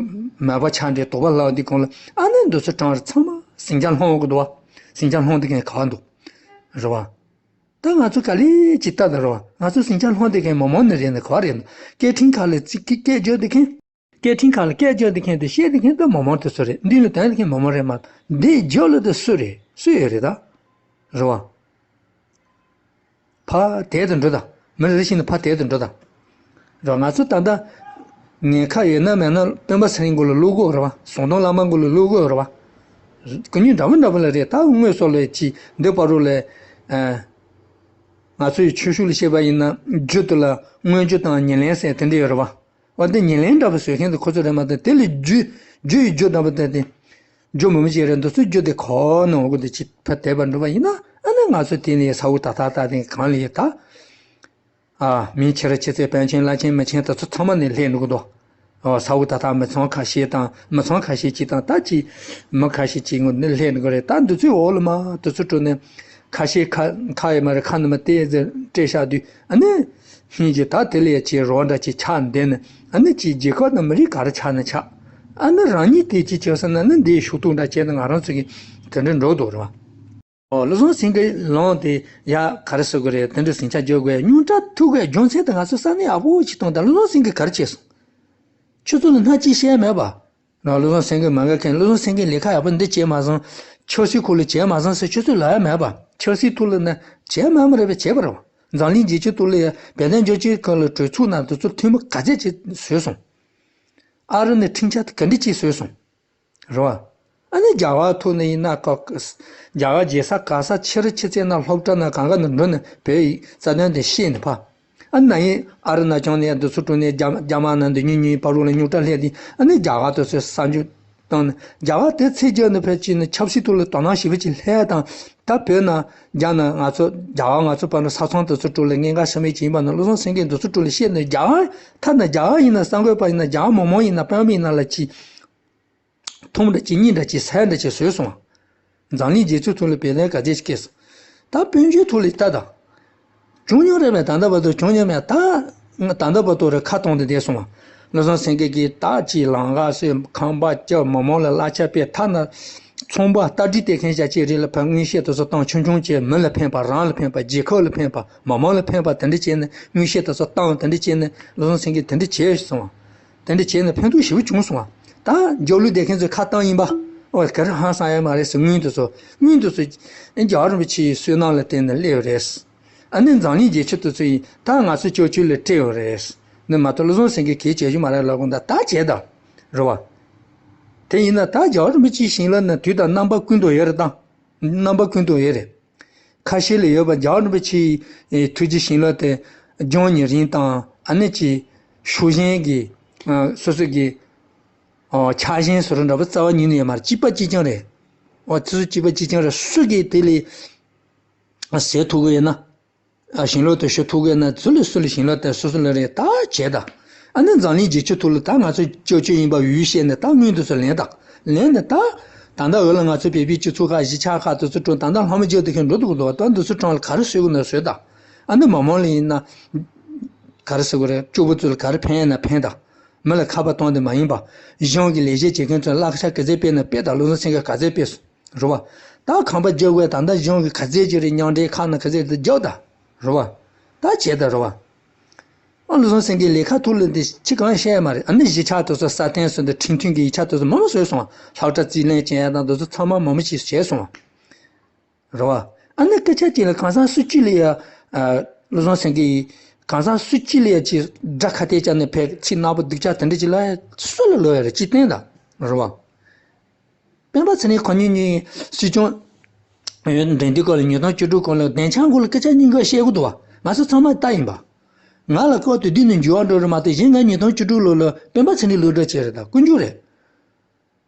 མེད་པ་ཆགས་འདྲ་དོགས་པ་ལྷག་དུས་གང་ལ་ཨ་ནི་འདི་ཚོ་གྲང་རེད། ཚང་མ་ཟིང་ཆ་སློང་འོང་གི་འདུག་བ། ཟིང་ཆ་སློང་དེ་མཁན་ག་བ་འདུག་རེད་བ། ད་ང་ཚོ་ག་ལེ་ཅིག་ལྟ་ད་རོ། ང་ཚོ་ཟིང་ཆ་སློང་བསྡད་མཁན་མི་མང་ནི་རེད་ན་ག་བ་རེད་ན། སྐད་འཕྲིན་ཁག་ལ་ཅིག་གི་སྐད་རྒྱག་བསྡད་མཁན། སྐད་འཕྲིན་ཁག་ལ་སྐད་རྒྱག་བསྡད་མཁན་དེ་བཤད་བསྡད་མཁན་ད་མི་མང་དེ་ཚོ་རེད། འདི་ལ་དོན་བསྡད་མཁན་མི་མང་རེད་མ། འདི་རྒྱབ་ལ་དེ་སུ་རེད། སུ་ཡོད་རེད་ད། རེད་བ། ཕར་དལ་དུ་འགྲོ་ད། མི་རེ་རེ་བཞིན་དུ་ཕར་དལ་དུ་འགྲོ་ད། རོ། ང་ཚོ་ད་ལྟ་ངན་ཁག་ཡོད་ན་མེད་ན་སྟོན་པ་ཚེ་རིང་མགོ་ལ་བླུག་དགོས་རེད་བ། ཟམ་གདོང་བླ་མ་མགོ་ལ་བླུག་དགོས་རེད་བ། སྐུ་ཉིད་འདྲ་པོ་འདྲ་པོ་ལ་རེད། ད་དངོས་སུ་ལ་ཅིག་འདི་བར་དུ་ལ། ཨ། ང་ཚོ་ཡི་ཆོས་ཕྱོགས་ལ་བཤད་པ་ཡིན་ན་རྒྱུ་དེ་ལ་སྔོན་རྒྱུ་དང་ཉེར་ལེན་ཟེར་དེ་འདྲ་ཡོད་རེད་བ། འོ་དེ་ཉེར་ལེན་འདྲ་པོ་བཟོ་མཁན་དེ་ཁོ་ཚོ་རེད་མ་གཏོགས་དེ་ལས་རྒྱུ་རྒྱུ་ཡི་རྒྱུ་འདྲ་པོ་དེ་དེ། རྒྱུ་མི་མི་ཅིག་རེད། འདི་ཚོ་རྒྱུ་དེ་ཁོ་ནང་འོ་གོ་དེ་ཅིག་ཕར་དལ་བར་འགྲོ་བ་ཡིན་ན་ཨ་ནི་ང་ཚོ་དེ་ནས་ས་འུ་ད་ད་ད་དེ་གང་ལ་ཡོད་ད། ཨ། མིང་ཆེ་ར་ཆེ་ཚད་པཎ་ཆེན་བླ་ཆེན་མི་ཆེན་དེ་ཚོ་ཚང་མ་ནས་སླེབས་འགྲོ་གི་འདུག་ཨོ། ས་འུ་ད་ད་མི་ཚང་ཁ་ཤས་དང་མི་ཚང་ཁ་ཤས་ཅིག་དང་ད་ཅིག་མི་ཁ་ཤས་ཅིག་ངོ་ནས་སླེབས་འགྲོ་གི་རེད། ད་འདི་ཚོའི་འོག་ལ་མ་དེ་ཚོ་འགྲོ་ནས་ཁ་ཤས་ཁ་ཁ་ཡོད་མ་རེད། ཁ་ནི་མ་དེ་ཟེར་སྤྲད་བཞག་དུས་ཨ་ནི་སྙིང་རྗེ་ད་དེ་ལས་ཅིག་རོ་འདྲ་ཅིག་ཆགས་འདི་ནི་ཨ་ནི་ཅིག་རྒྱལ་ཁབ་དང་མི་རིགས་ག་རེ་ཆགས་ན་ཆགས། ཨ་ནི་རང་ཉིད་དེ་ཅི་བྱས་ཟེར་ན་ནི་འདིའི་ཤུགས་རྟོགས་འདྲ་བྱས་ནས་ང་རང་ཚོ་གི་དེ་འདྲ་འགྲོ་འདུག་རེད་བ། ཨོ་བློ་བཟང་སེང་གེ་ལངས་ཏེ་ཡ་ག་རེ་ཟེར་དགོས་རེད། དེ་འདྲ་ཟིང་ཆ་རྒྱག་དགོས། རྙོག་དྲ་ཐུག་གི་རྒྱུ་མཚན་དེ་ང་ཚོ་ས་གནས་ཡག་པོ་ཅིག་བཏང་དང་བློ་བཟང་སེང་གེ་ག་རེ་བྱས་སོང་། ཁྱོད་ཚོ་ལ་སྣ་གཅིག་བཤད་མེད་པ། ང་བློ་བཟང་སེང་གེ་མ་དགའ་མཁན། བློ་བཟང་སེང་གེ་ལས་ཀ་ཡག་པོ་འདི་བྱས་མ་སོང་། ཆབ་སྲིད་ཁུལ་ལ་བྱས་མ་སོང་ཟེར་ཁྱོད་ཚོས་ལབ་ཡ་མེད་པ། ཆབ་སྲིད་ཐོག་ལ་ནི་བྱས་མ་མ་རེད་པས། བྱས་པ་རེད་བ། འཛམ་གླིང་རྒྱལ་ཁབ་ཐོག་ལ་ཡ་བོད་དོན་རྒྱལ་ཁབ་ཁག་ལ་གྲོས་ཚོགས་ནང་དེ་ཚོ་འཐུས་མི་ག་ཚད་ཅིག་བཟོས་སོང་། ཨ་རི་ནས་འཕྲིན་བཅར་དེ་ག་འདྲ་ཅིག་བཟོས་སོང་། རེད་བ། ཨ་ནི་རྒྱ་གར་ཐོག་ནས་ཡིན་ན་ཀ་ཀ་རྒྱ་གར་རྒྱལ་ས་ག་ས་ཕྱི་རུ་ཕྱི་བསྐྱོད་ན་སློབ་གྲྭ་ན་གང་ག་ནས་འགྲོ་ནས་བོད་ཡིག་རྩ་དོན་དེ་ཤེས་ནས་ཕ། ཨ་ནི་ན་ཡིན་ཨ་རི་ན་བྱུང་ནས་འདི་ཚོ་དྲུང་ནས་རྒྱ་རྒྱ་དམར་ནང་འདི་ཉུང་ཉུང་ཕ་རོལ་ལ་རྙོག་དྲ་སླེབས་དུས་ཨ་ནི་རྒྱ་གར་དེ་ཚོས་གསར་འཇུག་བཏང་ནས་རྒྱ་གར་དེ་ཚེ་རྒྱུ་ནས་ཕལ་ཆེར་ནི་ཆབ་སྲིད་ཐོག་ལ་དོ་སྣང་ཞེ་པོ་ཅིག་སླེབས་དང་། ད་བོད་ནང་རྒྱ་ནང་ང་ཚོ་རྒྱ་གར་ང་ཚོ་བར་ན་ས་མཚམས་དེ་ཚོ་དྲུང་ལ་གནད་འགག་ཆེན་པོ་ཅིག་ཡིན་པ་ནི་བློ་བཟང་སེང་གེ་འདི་ཚོ་དྲུང་ལ་བཤད་ནས་རྒྱ་གར་ཐ་ན་རྒྱ་གར་ཡིན་ན་གསར་འགོད་པ་ཡིན་ན་རྒྱ་གར་མི་མང་ཡིན་ན་དཔོན་པོ་ཡིན་ན་ལ་ཅིག་ཐུང་འདྲ་ཅིག་སྙིང་འདྲ་ཅིག་ཟད་འདྲ་ཅིག་བཟོས་སོང་བ། འཛམ་གླིང་རྒྱལ་ཁབ་ཚོ་ལ་བེད་ལན་ག་ཚད་ཅིག་སྐྱེས་སོང་། ད་དཔལ་འབྱོར་ཐོག་ལ་ལྟ་དང་། བྱུང་མྱོང་རེད་མེད། ད་ལྟ་བར་དུ་བྱུང་མྱོང་མེད། ད་ད་ལྟ་བར་དུ་རེ་ཁ་གཏོང་དུ་བསྡད་སོང་བ། བློ་བཟང་སེང་གེ་གིས་ད་ཅིག་ལམ་ཁ་བཟོས། ཁང་པ་བརྒྱབ། མི་མང་ལ་གླ་ཆ་སྤྲད། ཐ་ན་ཚོང་པ་རྟ་དྲེལ་སྟེར་མཁན་བྱ་ཆེད་རེད་ལ་ཕར་མངོན་ཤེས་དེ་ཚོ་བཏང་ཆུང་ཆུང་བྱས། མི་ལ་ཕན་པ། རང་ལ་ཕན་པ། རྒྱལ་ཁབ་ལ་ཕན་པ། མི་མང་ལ་ཕན་པ་དེ་འདྲ་བྱས་ནས་མངོན་ཤེས་དེ་ཚོ་བཏང་། དེ་འདྲ་བྱས་ནས་བློ་བཟང་སེང་གེ་དེ་འདྲ་བྱས་སོང་བ། དེ་འདྲ་བྱས་ནས་ཕན་ཐོགས་ཞེ་པོ་བྱུང་སོང་བ། ད་རྒྱབ་ལོགས་བསྡད་མཁན་ཚོས་ཁ་བཏང་ཡིན་པ། ཨོ་ག་རེ་ཧང་སང་ཡ་མ་རེད་ཟེར། དངུལ་དེ་ཚོ་དངུལ་དེ་ཚོ་རྒྱལ་བ་རིན་པོ་ཆེའི་བསོད་ནམས་ལ་བརྟེན་ནས་སླེབས་རེད། ཨ་ནི་འཛམ་གླིང་རྒྱལ་ཁབ་དེ་ཚོ་ཡིས་ད་ང་ཚོ་སྐྱོབ་བཅོལ་ལ་སྤྲད་ཡོད་རེད། ནི་མ་གཏོགས་བློ་བཟང་སེང་གེ་གིས་བྱེད་རྒྱུ་མ་རེད་ལབ་གོང་ད་ད་བྱས་དང་། རེད་བ། དེ་ཡིན་ན་ད་རྒྱལ་བ་རིན་པོ་ཆེའི་བྱིན་རླབས་ནི་དུས་དང་རྣམ་པ་ཀུན་ཏུ་ཡོད་རེད་དང་། རྣམ་པ་ཀུན་ཏུ་ཡོད་རེད། ཁ་ཤས་ལ་ཡོད་པ། རྒྱལ་བ་རིན་པོ་ཆེའི་ཐུགས་རྗེ་བྱིན་རླབས་དེ་ལྗང་ཉེ་རིང་དང་ཨ་ནི་ཅིག་ཕྱོགས་ཞེན་གྱི་སོ་སོ་གི་ཆགས་ཞེན་བཟོ་འདྲ་འདྲ་པོ་རྩ་བ་ཉིད་ནས་ཡོད་མ་རེད། གཅིག་པ་གཅིག་རྐྱང་རེད། འོ་དེ་ཚོ་གཅིག་པ་གཅིག་རྐྱང་རེད། སུ་གིས་དེ་ལས་ཟེར་ཐུབ་ཀྱི་ཡོད་ན། ཨ་བྱིན་རླབས་དེ་ཞུ་ཐུབ་ཀྱི་ཡོད་ན། སུ་ལ་སུ་ལ་བྱིན་རླབས་དེ་སོ་སོ་ལ་རེད། ད་བྱས་ད། ཨ་ནི་འཛམ་གླིང་རྒྱལ་ཁབ་ཐོག་ལ་ད་ང་ཚོ་སྐྱོབ་བཅོལ་ཡིན་པ་འོས་བཤད་ནས་ད་དངུལ་དེ་ཚོ་ལེན་ད། ལེན་ནས་ད། ད་ལྟ་འོག་ལ་ང་ཚོ་བོད་པའི་སྤྱི་ཚོགས་ཁག་གཞིས་ཆགས་ཁག་དེ་ཚོ་དྲུང་ད་ལྟ་ལྷག་མ་རྒྱག་དེ་མཁན་འགྲོ་འདུག་གོ། ད་འདི་ཚོ་དྲུང་ལ་ག་རེ་བཟོས་དགོས་ན་བཟོས་ད། ཨ་ནི་མི་མང་ལ་ཡིན་ན། ག་རེ་ཟེར་དགོས་རེད། སྐྱོ་པོ་ཚོ་ལ་ག་རེ་ཕན་ཡིན་ན་ཕན་ད། མི་ལ་ཁ་པར་གཏོང་དེ་མ་ཡིན་པ། གཞུང་གི་ལས་བྱེད་བྱེད་མཁན་ཚོ་ལ་གླ་ཆ་ག་ཚད་སྤྲད་ན་སྤྲད་ད། བློ་བཟང་སེང་གེ་ག་ཚད་སྤྲད་སོང་། རེད་བ། ད་ཁང་པ་རྒྱག་དགོས། ད་ལྟ་གཞུང་གི་ག་ཚད་ཅིག་རེད། མཉམ་འབྲེལ་ཁག་ནང་ག་ཚད་རེད། རྒྱག་ད། རེད་བ། ད་བྱས་ད། རེད་བ། ཨ་བློ་བཟང་སེང་གེ་ལས་ཀ་ཐོག་ལ་འདི་ཅི་གང་བཤད་ཡ་མ་རེད། ཨ་ནི་གཞིས་ཆགས་དེ་ཚོ་སྲ་བརྟན་བཟོས་འདི་ཁྲིམས་མཐུན་གྱི་ཡིག་ཆ་དེ་ཚོ་མང་པོ་བཟོས་སོང་བ། སློབ་གྲྭ་རྩིས་ལེན་བྱེད་ཡ་དང་དེ་ཚོ་ཚང་མ་མང་པོ་ཞིག་བྱས་སོང་བ། རེད་བ། ཨ་ནི་སྐད་ཆ་གཅིག་ལ་གང་ཟག་སུ་གཅིག་ལ་ཡ། ཨ་བློ་བཟང་སེང་གེ་ཡིས་གང་ཟག་སུ་གཅིག་ལ་ཡ་ཅིག་དགྲ་ཁ་གཏད་བཅག་ནས་ཕར་ཚིག་ནག་པོ་སྡུག་ཅག་དེ་འདྲ་ཅིག་ལ་སུ་ལ་ལོས་ཡ་རེད། ཅིག་བསྟན་ད། རེད་བ། སྤེན་པ་ཚེ་རིང་ཁོ་གཉིས་གཉིས་སྲིད་སྐྱོང་འོས་འདེམས་དུས་སྐབས་ལ་ཉིས་སྟོང་བཅུ་དྲུག་གོང་ལ་སྡིངས་ཆ་སྒང་ལ་སྐད་ཆ་གཉིས་ཀ་བཤད་གི་འདུག་བ། ང་ཚོ་ཚང་མ་ལྟ་ཡིན་པ། ང་ལ་སྐབས་དེ་དུས་ནས་འགྱུར་བ་འགྲོ་རེད་མ་གཏོགས། གཞན་ང་ཉིས་སྟོང་བཅུ་དྲུག་ལོ་ལ་སྤེན་པ་ཚེ་རིང་ལུག་འདྲ་བྱས་རེད། ད་ཀུན་སྤྱོད་རེད།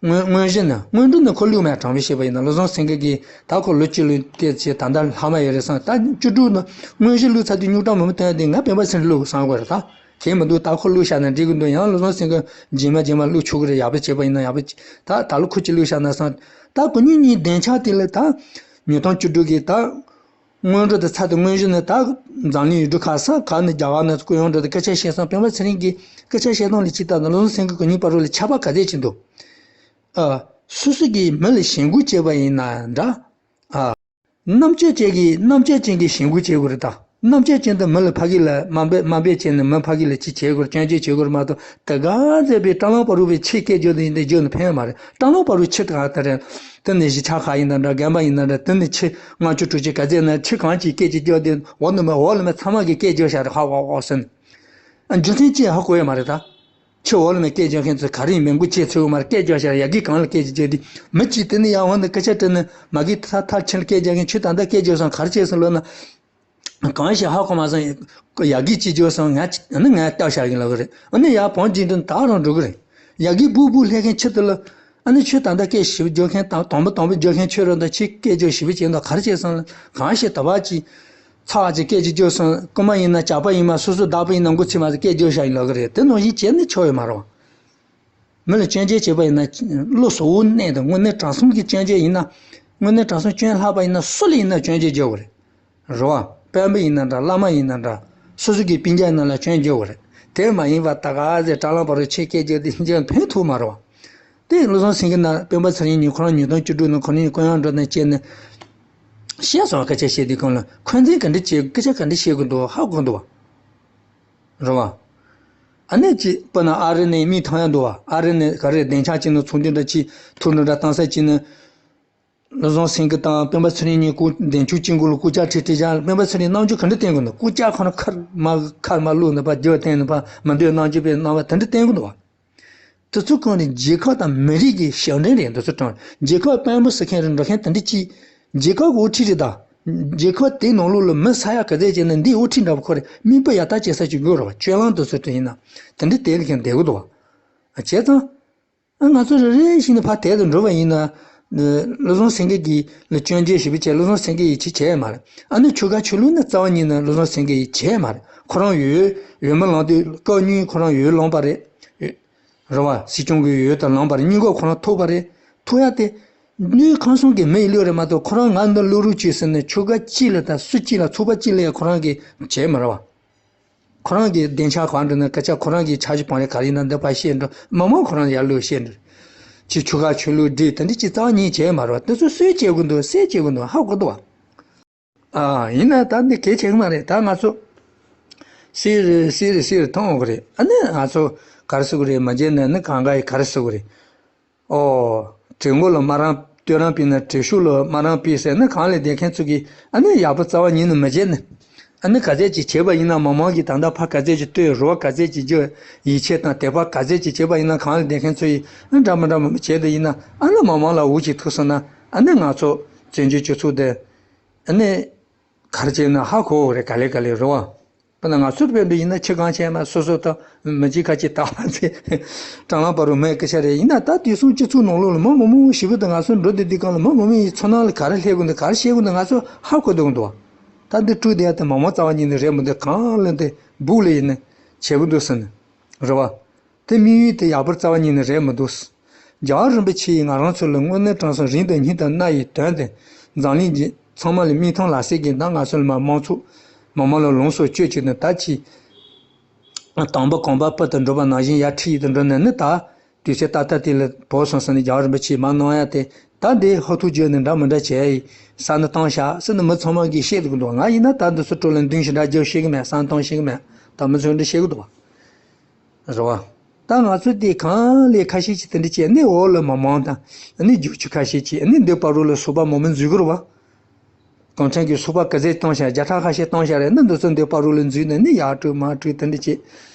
དངོས་དངོས་གཞི་ནི་དངོས་འབྲེལ་ནི་ཁོ་ལུག་མེད། དྲང་པོ་བཤད་པ་ཡིན་ན་བློ་བཟང་སེང་གེ་གིས་ད་ཁོ་ལོ་གཅིག་ལུག་དེ་བྱས་ད་ལྟ་ལྷག་མ་ཡོད་རེད་བསམ། ད་བཅུ་དྲུག་ནི་དངོས་གཞི་ལུག་ཚར་དུས་རྙོག་དྲ་མང་པོ་བཏོན་ཡ་དེ་ང་སྤེན་པ་ཚེ་རིང་ལུག་བསམ་དགོས་རེད་ད། གལ་མི་འདུག་ད་ཁོ་ལུག་བཞག་ན་འགྲིག་གི་འདུག་ཡང་བློ་བཟང་སེང་གེ་རྗེས་མ་རྗེས་མ་ལུག་ཆོག་གི་རེད། ཡག་པོ་བྱས་པ་ཡིན་ན་ཡག་པོ་བྱས། ད་ད་ལོ་ཁོ་གཅིག་ལུག་བཞག་ན་བསམ། ད་ཁོ་གཉིས་གཉིས་སྡིངས་ཆ་དེ་ལ་ད་ཉིས་སྟོང་བཅུ་དྲུག་གི་ད་སྔོན་འགྲོ་དེ་ཚར་དུས་དངོས་གཞི་ནི་ད་འཛམ་གླིང་ཡུལ་གྲུ་ཁག་ས་ག་ནས་རྒྱ་གར་ནས་སྐུ་ཡོང་འགྲོ་དེ་སྐད་ཆ་བཤད་སོང་། སྤེན་པ་ཚེ་རིང་གིས་སྐད་ཆ་བཤད་སྟངས་ལ་ཅིག་ལྟ་ན་བློ་བཟང་སེང་གེ་ཁོ་གཉིས་བར་ལ་ཁྱད་པར་ག་ཚད་ཅིག་འདུག་ཨ། སོ་སོ་གིས་མི་ལ་ཞེན་ཁོག་བྱས་པ་ཡིན་ན་འདྲ། ཨ། རྣམ་དཔྱོད་ཅན་གྱིས་རྣམ་དཔྱོད་ཅན་གྱིས་ཞེན་ཁོག་བྱེད་དགོས་རེད་ད། རྣམ་དཔྱོད་ཅན་དུ་མི་ལ་ཕ་གི་ལ་དམའ་འབེབས་དམའ་འབེབས་བྱས་ནས་མི་ཕ་གི་ལ་ཅི་བྱེད་དགོས་རེད། སྐྱོན་བརྗོད་བྱེད་དགོས་རེད་མ་གཏོགས། དེ་ག་ཚད་པའི་སྤྲང་ལང་བ་རུ་བའི་ཆེད་སྐད་རྒྱག་དེ་ཡིན་དེ་རྒྱག་ནས་ཕན་ཡོད་མ་རེད། སྤྲང་ལང་བ་རུ་ཆེད་དུ་ག་དེ་རེད། དེ་ནས་གཞིས་ཆགས་ཁག་ཡིན་ན་འདྲ། རྒན་པ་ཡིན་ན་འདྲ། དེ་ནས་ཆེད་ལྔ་བཅུ་དྲུག་ཅུ་ག་ཚད་ན་ཆེད་གང་ཅིག་སྐད་ཅིག་རྒྱག་དེ་འོག་ནས་མ་འོག་ལ་མ་ཚང་མ་གིས་སྐད་རྒྱག་བཞག་རེད། ཧ་ཧ་ཧ་ཟེར་ནས། རྒྱུ་མཚན་ཅི་ཧ་གོ་ཡོད་མ་རེད་ད། ཁྱོད་འོག་ལ་མ་སྐད་རྒྱག་མཁན་ཚོ་ག་རེ་ཡིན་མིན་མགོ་ཆེ་ཚོད་མར་སྐད་རྒྱག་ཤར། ཡ་གི་གང་ལ་སྐད་ཅིག་རྒྱག་དུས་མི་གཅིག་དེ་ནི་ཡང་འོག་ནས་སྐད་ཆ་དྲིས་ན་མ་གི་ཐ་ཐར་ཆེན་ལ་སྐད་རྒྱག་མཁན་ཁྱོད་ད་ལྟ་སྐད་རྒྱག་སོང་ག་རེ་བྱས་སོང་ལབ་ན། གང་ཞིག་ཧ་གོ་མ་སོང་། ཡ་གི་ཅིག་རྒྱག་སོང་ང་ཅི་ཨ་ནི་ང་ལྟ་ཤར་གི་ལབ་གི་རེད། ཨ་ནི་ཡ་བང་ཅིག་འདྲ་ད་རང་འགྲོ་གི་རེད། ཡ་གི་སྦུག་སྦུག་ལྷས་མཁན་ཁྱོད་དེ་ལ། ཨ་ནི་ཁྱོད་ད་ལྟ་སྐད་ཞིབ་རྒྱག་མཁན་དང་དང་པོ་དང་པོ་རྒྱག་མཁན་ཁྱོད་རེད་ད། ཁྱོད་སྐད་རྒྱག་ཞིབ་བྱས་འདུག་ག་རེ་བྱས་སོང་ལབ། གང་ཞིག་ད་བར་གྱི་ཚགས་ཀྱི་སྐད་ཅིག་རྒྱག་སོང་། རྐུན་མ་ཡིན་ན་ཇག་པ་ཡིན་མ་སོ་སོ་བདག་པོ་ཡིན་ན་མགོ་ཚོད་མ་ཟིན་སྐད་རྒྱག་ཤར་ཡིན་ལབ་གི་རེད། དེ་ནང་བཞིན་བྱས་ནས་ཆོག་ཡོད་མ་རེད་བ། མི་ལ་སྐྱོན་བརྗོད་བྱས་པ་ཡིན་ན་བློ་གཟུ་བོ་གནས་དང་། དངོས་གནས་དྲང་སྲོང་གི་སྐྱོན་བརྗོད་ཡིན་ན། དངོས་གནས་དྲང་སྲོང་སྐྱོན་ལྷག་པ་ཡིན་ན་སུ་ལ་ཡིན་ན་སྐྱོན་བརྗོད་རྒྱག་དགོས་རེད། རེད་བ། དཔོན་པོ་ཡིན་ན་འདྲ། བླ་མ་ཡིན་ན་འདྲ། སོ་སོ་གི་སྤུན་ཀྱག་ནང་ལ་སྐྱོན་རྒྱག་དགོས་རེད། དེ་མ་ཡིན་པ་ད་ག་ཟེ་སྤྲང་ལང་བ་རུ་ཆེད་སྐད་རྒྱག་དེ་འཇོན་ཕན་ཐོགས་མ་རེད་བ། དེ་བློ་བཟང་སེང་གེ་ན་སྤེན་པ་ཚེ་རིང་གཉིས་ཁོ་རང་ཉིས་སྟོང་བཅུ་དྲུག་ནང་ཁོ་རང་གཉིས་ཀོ་ཡང་འགྲོ་དང་བཅས་ནས་བཤད་སོང་བ། སྐད་ཆ་བཤད་དུས་གང་ལ་འཁོན་འཛིན་ག་འདྲ་བྱེད། སྐད་ཆ་ག་འདྲ་བཤད་དགོས་འདུག་ཧ་གོ་འདུག་བ། རེད་བ། ཨ་ནི་ཅི་པ་ན་ཨ་རི་ནས་མི་ཐང་ཡང་འདུག་བ། ཨ་རི་ནས་ག་རེ་བདེ་འཇགས་ཅིག་ནང་ཚོགས་འདུ་འདྲ་ཅིག་ཐུག་འདྲ་འདྲ་བཏང་ས་ཅིག་ནས། བློ་བཟང་སེང་གེ་དང་སྤེན་པ་ཚེ་རིང་གཉིས་སྐུ་གདན་ཆུ་སྤྱི་འགོ་ལ་སྐུ་བཅར་ཁྲིད་ཁྲིད་བཞག་སྤེན་པ་ཚེ་རིང་རྣམ་འགྱུར་ག་འདྲ་བསྟན་དགོས་འདུག་སྐུ་བཅར་ཁོ་ན་ཁར་མ་ཁར་མ་བླུགས་ནས་པ་རྒྱབ་བསྟན་ནས་པ་མི་འདོད་རྣམ་འགྱུར་པའི་སྣང་བ་དེ་འདྲ་བསྟན་དགོས་འདུག་བ། དེ་ཚོ་གང་ནས་རྒྱལ་ཁབ་དང་མི་རིགས་ཀྱི་ཞབས་འདྲེན་རེད། འདི་ཚོ་དྲང་རྒྱལ་ཁབ་དཔོན་པོ་ཟེར་མཁན་རེད་འགྲོ་མཁན་དེ་འདྲ་ཅིག་རྒྱལ་ཁབ་ཀྱི་དབུ་ཁྲིད་རེད་ད། རྒྱལ་ཁབ་དེའི་ནང་ལོགས་ལ་མི་ས་ཡ་ག་ཚད་བྱས་ན་འདིའི་དབུ་ཁྲིད་འདྲ་པོ་ཁོ་རེད། མིག་དཔེ་ཡག་ཐག་བྱེད་ས་ཅིག་དགོས་རེད་བ། སྤྱོད་ལམ་དེ་ཚོ་དེ་ཡིན་ན་དེ་འདྲ་དེ་ལ་མཁན་བསྡད་དགོས་འདུག་བ། བྱས་ཙང་། ང་ཚོ་རེ་རེ་བཞིན་ནས་ཕར་དལ་དུ་འགྲོ་བ་ཡིན་ན། བློ་བཟང་སེང་གེ་གིས་ལ་སྐྱོན་བརྗོད་ཞེ་པོ་བྱས། བློ་བཟང་སེང་གེ་ཡིས་ཅི་བྱས་མ་རེད། ཨ་ནི་ཆོལ་ཁ་ཆོས་ལུགས་ནི་རྩ་བ་ཉིད་ནས་བློ་བཟང་སེང་གེ་ཡིས་བྱས་མ་རེད། ཁོ་རང་འོས་འོས་མི་ལངས་དུས་སྐབས་གཉིས་ཁོ་རང་འོས་ལངས་པ་རེད། རེད་བ། སྲིད་སྐྱོང་གི་འོས་དང་ལངས་པ་རེད། གཉིས་ཀ་ཁོ་རང་ཐོབ་པ་རེད། ཐོབ་ཡ་དེ་ནུས་ཁམས་གསུམ་གྱི་མི་ཡི་བློ་རེད་མ་གཏོགས་ཁོ་རང་ང་འདི་བློ་རུ་བཅུག་ཟེར་ནས་ཆོལ་ཁ་གཅིག་ལ་དང་སུ་གཅིག་ལ་ཚོགས་པ་གཅིག་ལ་ཡ་ཁོ་རང་གིས་བྱས་མ་རེད་བ། ཁོ་རང་གི་བདེ་འཇགས་གང་འགྲོ་ན་སྐད་ཆ་ཁོ་རང་གི་འཆར་གཞི་བང་རིམ་ག་རེ་ཡིན་ན་འདི་ཕར་བཤད་འགྲོ། མི་མང་ཁོ་རང་ཡར་ལུས་བཤད་འགྲོ། ཅིག་ཆོལ་ཁ་ཆོས་ལུགས་འདྲེས་དེ་འདྲ་ཅིག་རྩ་བ་ཉིད་བྱས་མ་རེད་བ། དེ་ཚོ་སུས་བྱེད་དགོས་འདུག་སུས་བྱེད་དགོས་འདུག་ཧ་གོ་འདུག་བ། ཨ་ཡིན་ན་ད་འདི་གལ་ཆེ་གི་མ་རེད། ད་ང་ཚོ་སི་རི་སི་རི་སི་རི་མཐོང་འོང་གི་རེད། ཨ་ནི་ང་ཚོ་ག་རེ་ཟེར་གི་རེད། མ་བརྗེད་ན་ནི་གང་ག་ཡི་ག་རེ་ཟེར་གི་རེད། ཨོ། གྲི་མགོ་ལ་མ་རང་བསྟོད་རང་ཕུལ་ན་གྲི་ཤུགས་ལ་མ་རང་ཕུལ་ཟེར་ན་གང་ལས་བསྡད་མཁན་ཚོ་གིས་ཨ་ནི་ཡག་པོ་རྩ་བ་ཉིད་ནས་མི་བྱེད་ནི། ཨ་ནི་ག་ཚད་ཅིག་བྱས་པ་ཡིན་ན་མི་མང་གིས་ད་ལྟ་ཕར་ག་ཚད་ཅིག་བསྟོད། རོགས་ག་ཚད་ཅིག་རྒྱབ། ཡིད་ཆེས་དང་དད་པ་ག་ཚད་ཅིག་བྱས་པ་ཡིན་ན་གང་ལས་བསྡད་མཁན་ཚོ་ཡིས་ཨ་འདྲ་མི་འདྲ་མི་བྱེད་དེ་ཡིན་ན་ཨ་ནི་མི་མང་ལ་འུ་ཅིག་ཐུག་སོང་ན་ཨ་ནི་ང་ཚོ་བཙན་བྱོལ་སྤྱི་ཚོགས་དེ་ཨ་ནི་ག་རེ་བྱས་ན་ཧ་གོ་གི་རེད། ག་ལེ་ག་ལེ་རེད་བ། དཔེར་ན་ང་ཚོར་དཔེ་འདྲ་ཡིན་ན་ཁྱི་གང་བྱས་མ་སོ་སོ་དང་མི་གཅིག་ཁ་གཅིག་ལྟ་བ་ཚེ་དྲང་ལམ་བར་རུ་མེད་སྐད་ཆ་རེད། ཡིན་ན་ད་དུས་སང་སྤྱི་ཚོགས་ནང་ལོགས་ལ་མི་མང་མང་ཞེ་པོ་དང་ང་ཚོ་འགྲོ་བསྡད་དུས་སྒང་ལ་མི་མང་མང་ཡི་ཚོར་སྣང་ལ་ག་རེ་སླེབས་དགོས་འདུག་ག་རེ་བཤད་དགོས་འདུག་ང་ཚོ་ཧ་གོ་འདུག་འདུག་ད་འདི་དཀྲུག་བསྡད་ཡ་དེ་མི་མང་རྩ་བ་ཉིད་ནས་རེད་མི་འདུག་གང་ལ་འདི་སྦུག་ལ་ཡིན་ནས་བྱེད་དགོས་འདུག་ཟེར་ནས་རེད་བ། དེ་དམིགས་ཡུལ་དེ་ཡག་པོ་རྩ་བ་ཉིད་ནས་རེད་མི་འདུག་རྒྱལ་བ་རིན་པོ་ཆེ་ཡིས་ང་རང་ཚོ་ལ་དངོས་གནས་དྲང་སྲོང་རིགས་དང་སྙིང་དང་རྣ་ཡི་དོན་དེ་འཛམ་གླིང་གི་ཚང་མ་ལ་མིག་མཐོང་ལག་ཟིན་གྱི་ད་ང་ཚོ་ལ་མ་མང་ཚོགས་མི་མང་ལ་ལོངས་སུ་སྤྱོད་ཅིག་ནས་ད་ཅི། དང་པོ་གོམ་པ་སྤུ་ལྟར་འགྲོ་བ་ནང་བཞིན་ཡར་ཁྲིད་ཡི་དུ་འགྲོ་ནས་ནི་ད་དུས་ཚོད་ཏག་ཏག་དེ་ལ་བོར་སོང་ཟེར་ནས་རྒྱལ་བ་རིན་པོ་ཆེས་མ་གནང་ཡ་དེ་ད་འདི་ཧོ་ཐུག་བརྗོད་ནས་འདྲ་མི་འདྲ་བྱས་ཡི་ས་ནི་བཏང་བཞག་ཟེར་ནས་མི་ཚང་མ་གིས་བཤད་འདུག་འདུག་ང་ཡིན་ན་ད་འདི་ཚོ་སྤྲོ་ལེན་མདུན་ཞིག་འདྲ་རྒྱབ་ཤེས་གི་མེད། ས་ནི་བཏང་ཤེས་གི་མེད། ད་མི་ཚོས་འདི་བཤད་གི་འདུག་བ། རེད་བ། ད་ང་ཚོ་དེ་གང་ལས་ཁ་ཤས་ཀྱིས་དེ་འདྲ་བྱས་ནས་འོག་ལ་མི་མང་དང་ནི་རྒྱུག་ཆུ་ཁ་ཤས་ཀྱིས་ནི་འདི་བར་རོ་ལ་སོ་པ་མང་མོས་འཛུལ་གི་རེད་བ། གུང་ཁྲན་གྱི་སོ་པ་ག་ཚད་བཏང་བཞག་བརྒྱ་ཕྲག་ཁ་ཤས་བཏང་བཞག་རེད། ནི་འདི་ཚོ་འདི་བར་རོ་ལ་འཛུལ་ནས་ནི་ཡར་དཀྲུག་མར་དཀྲུག་དེ་འདྲ་བྱས།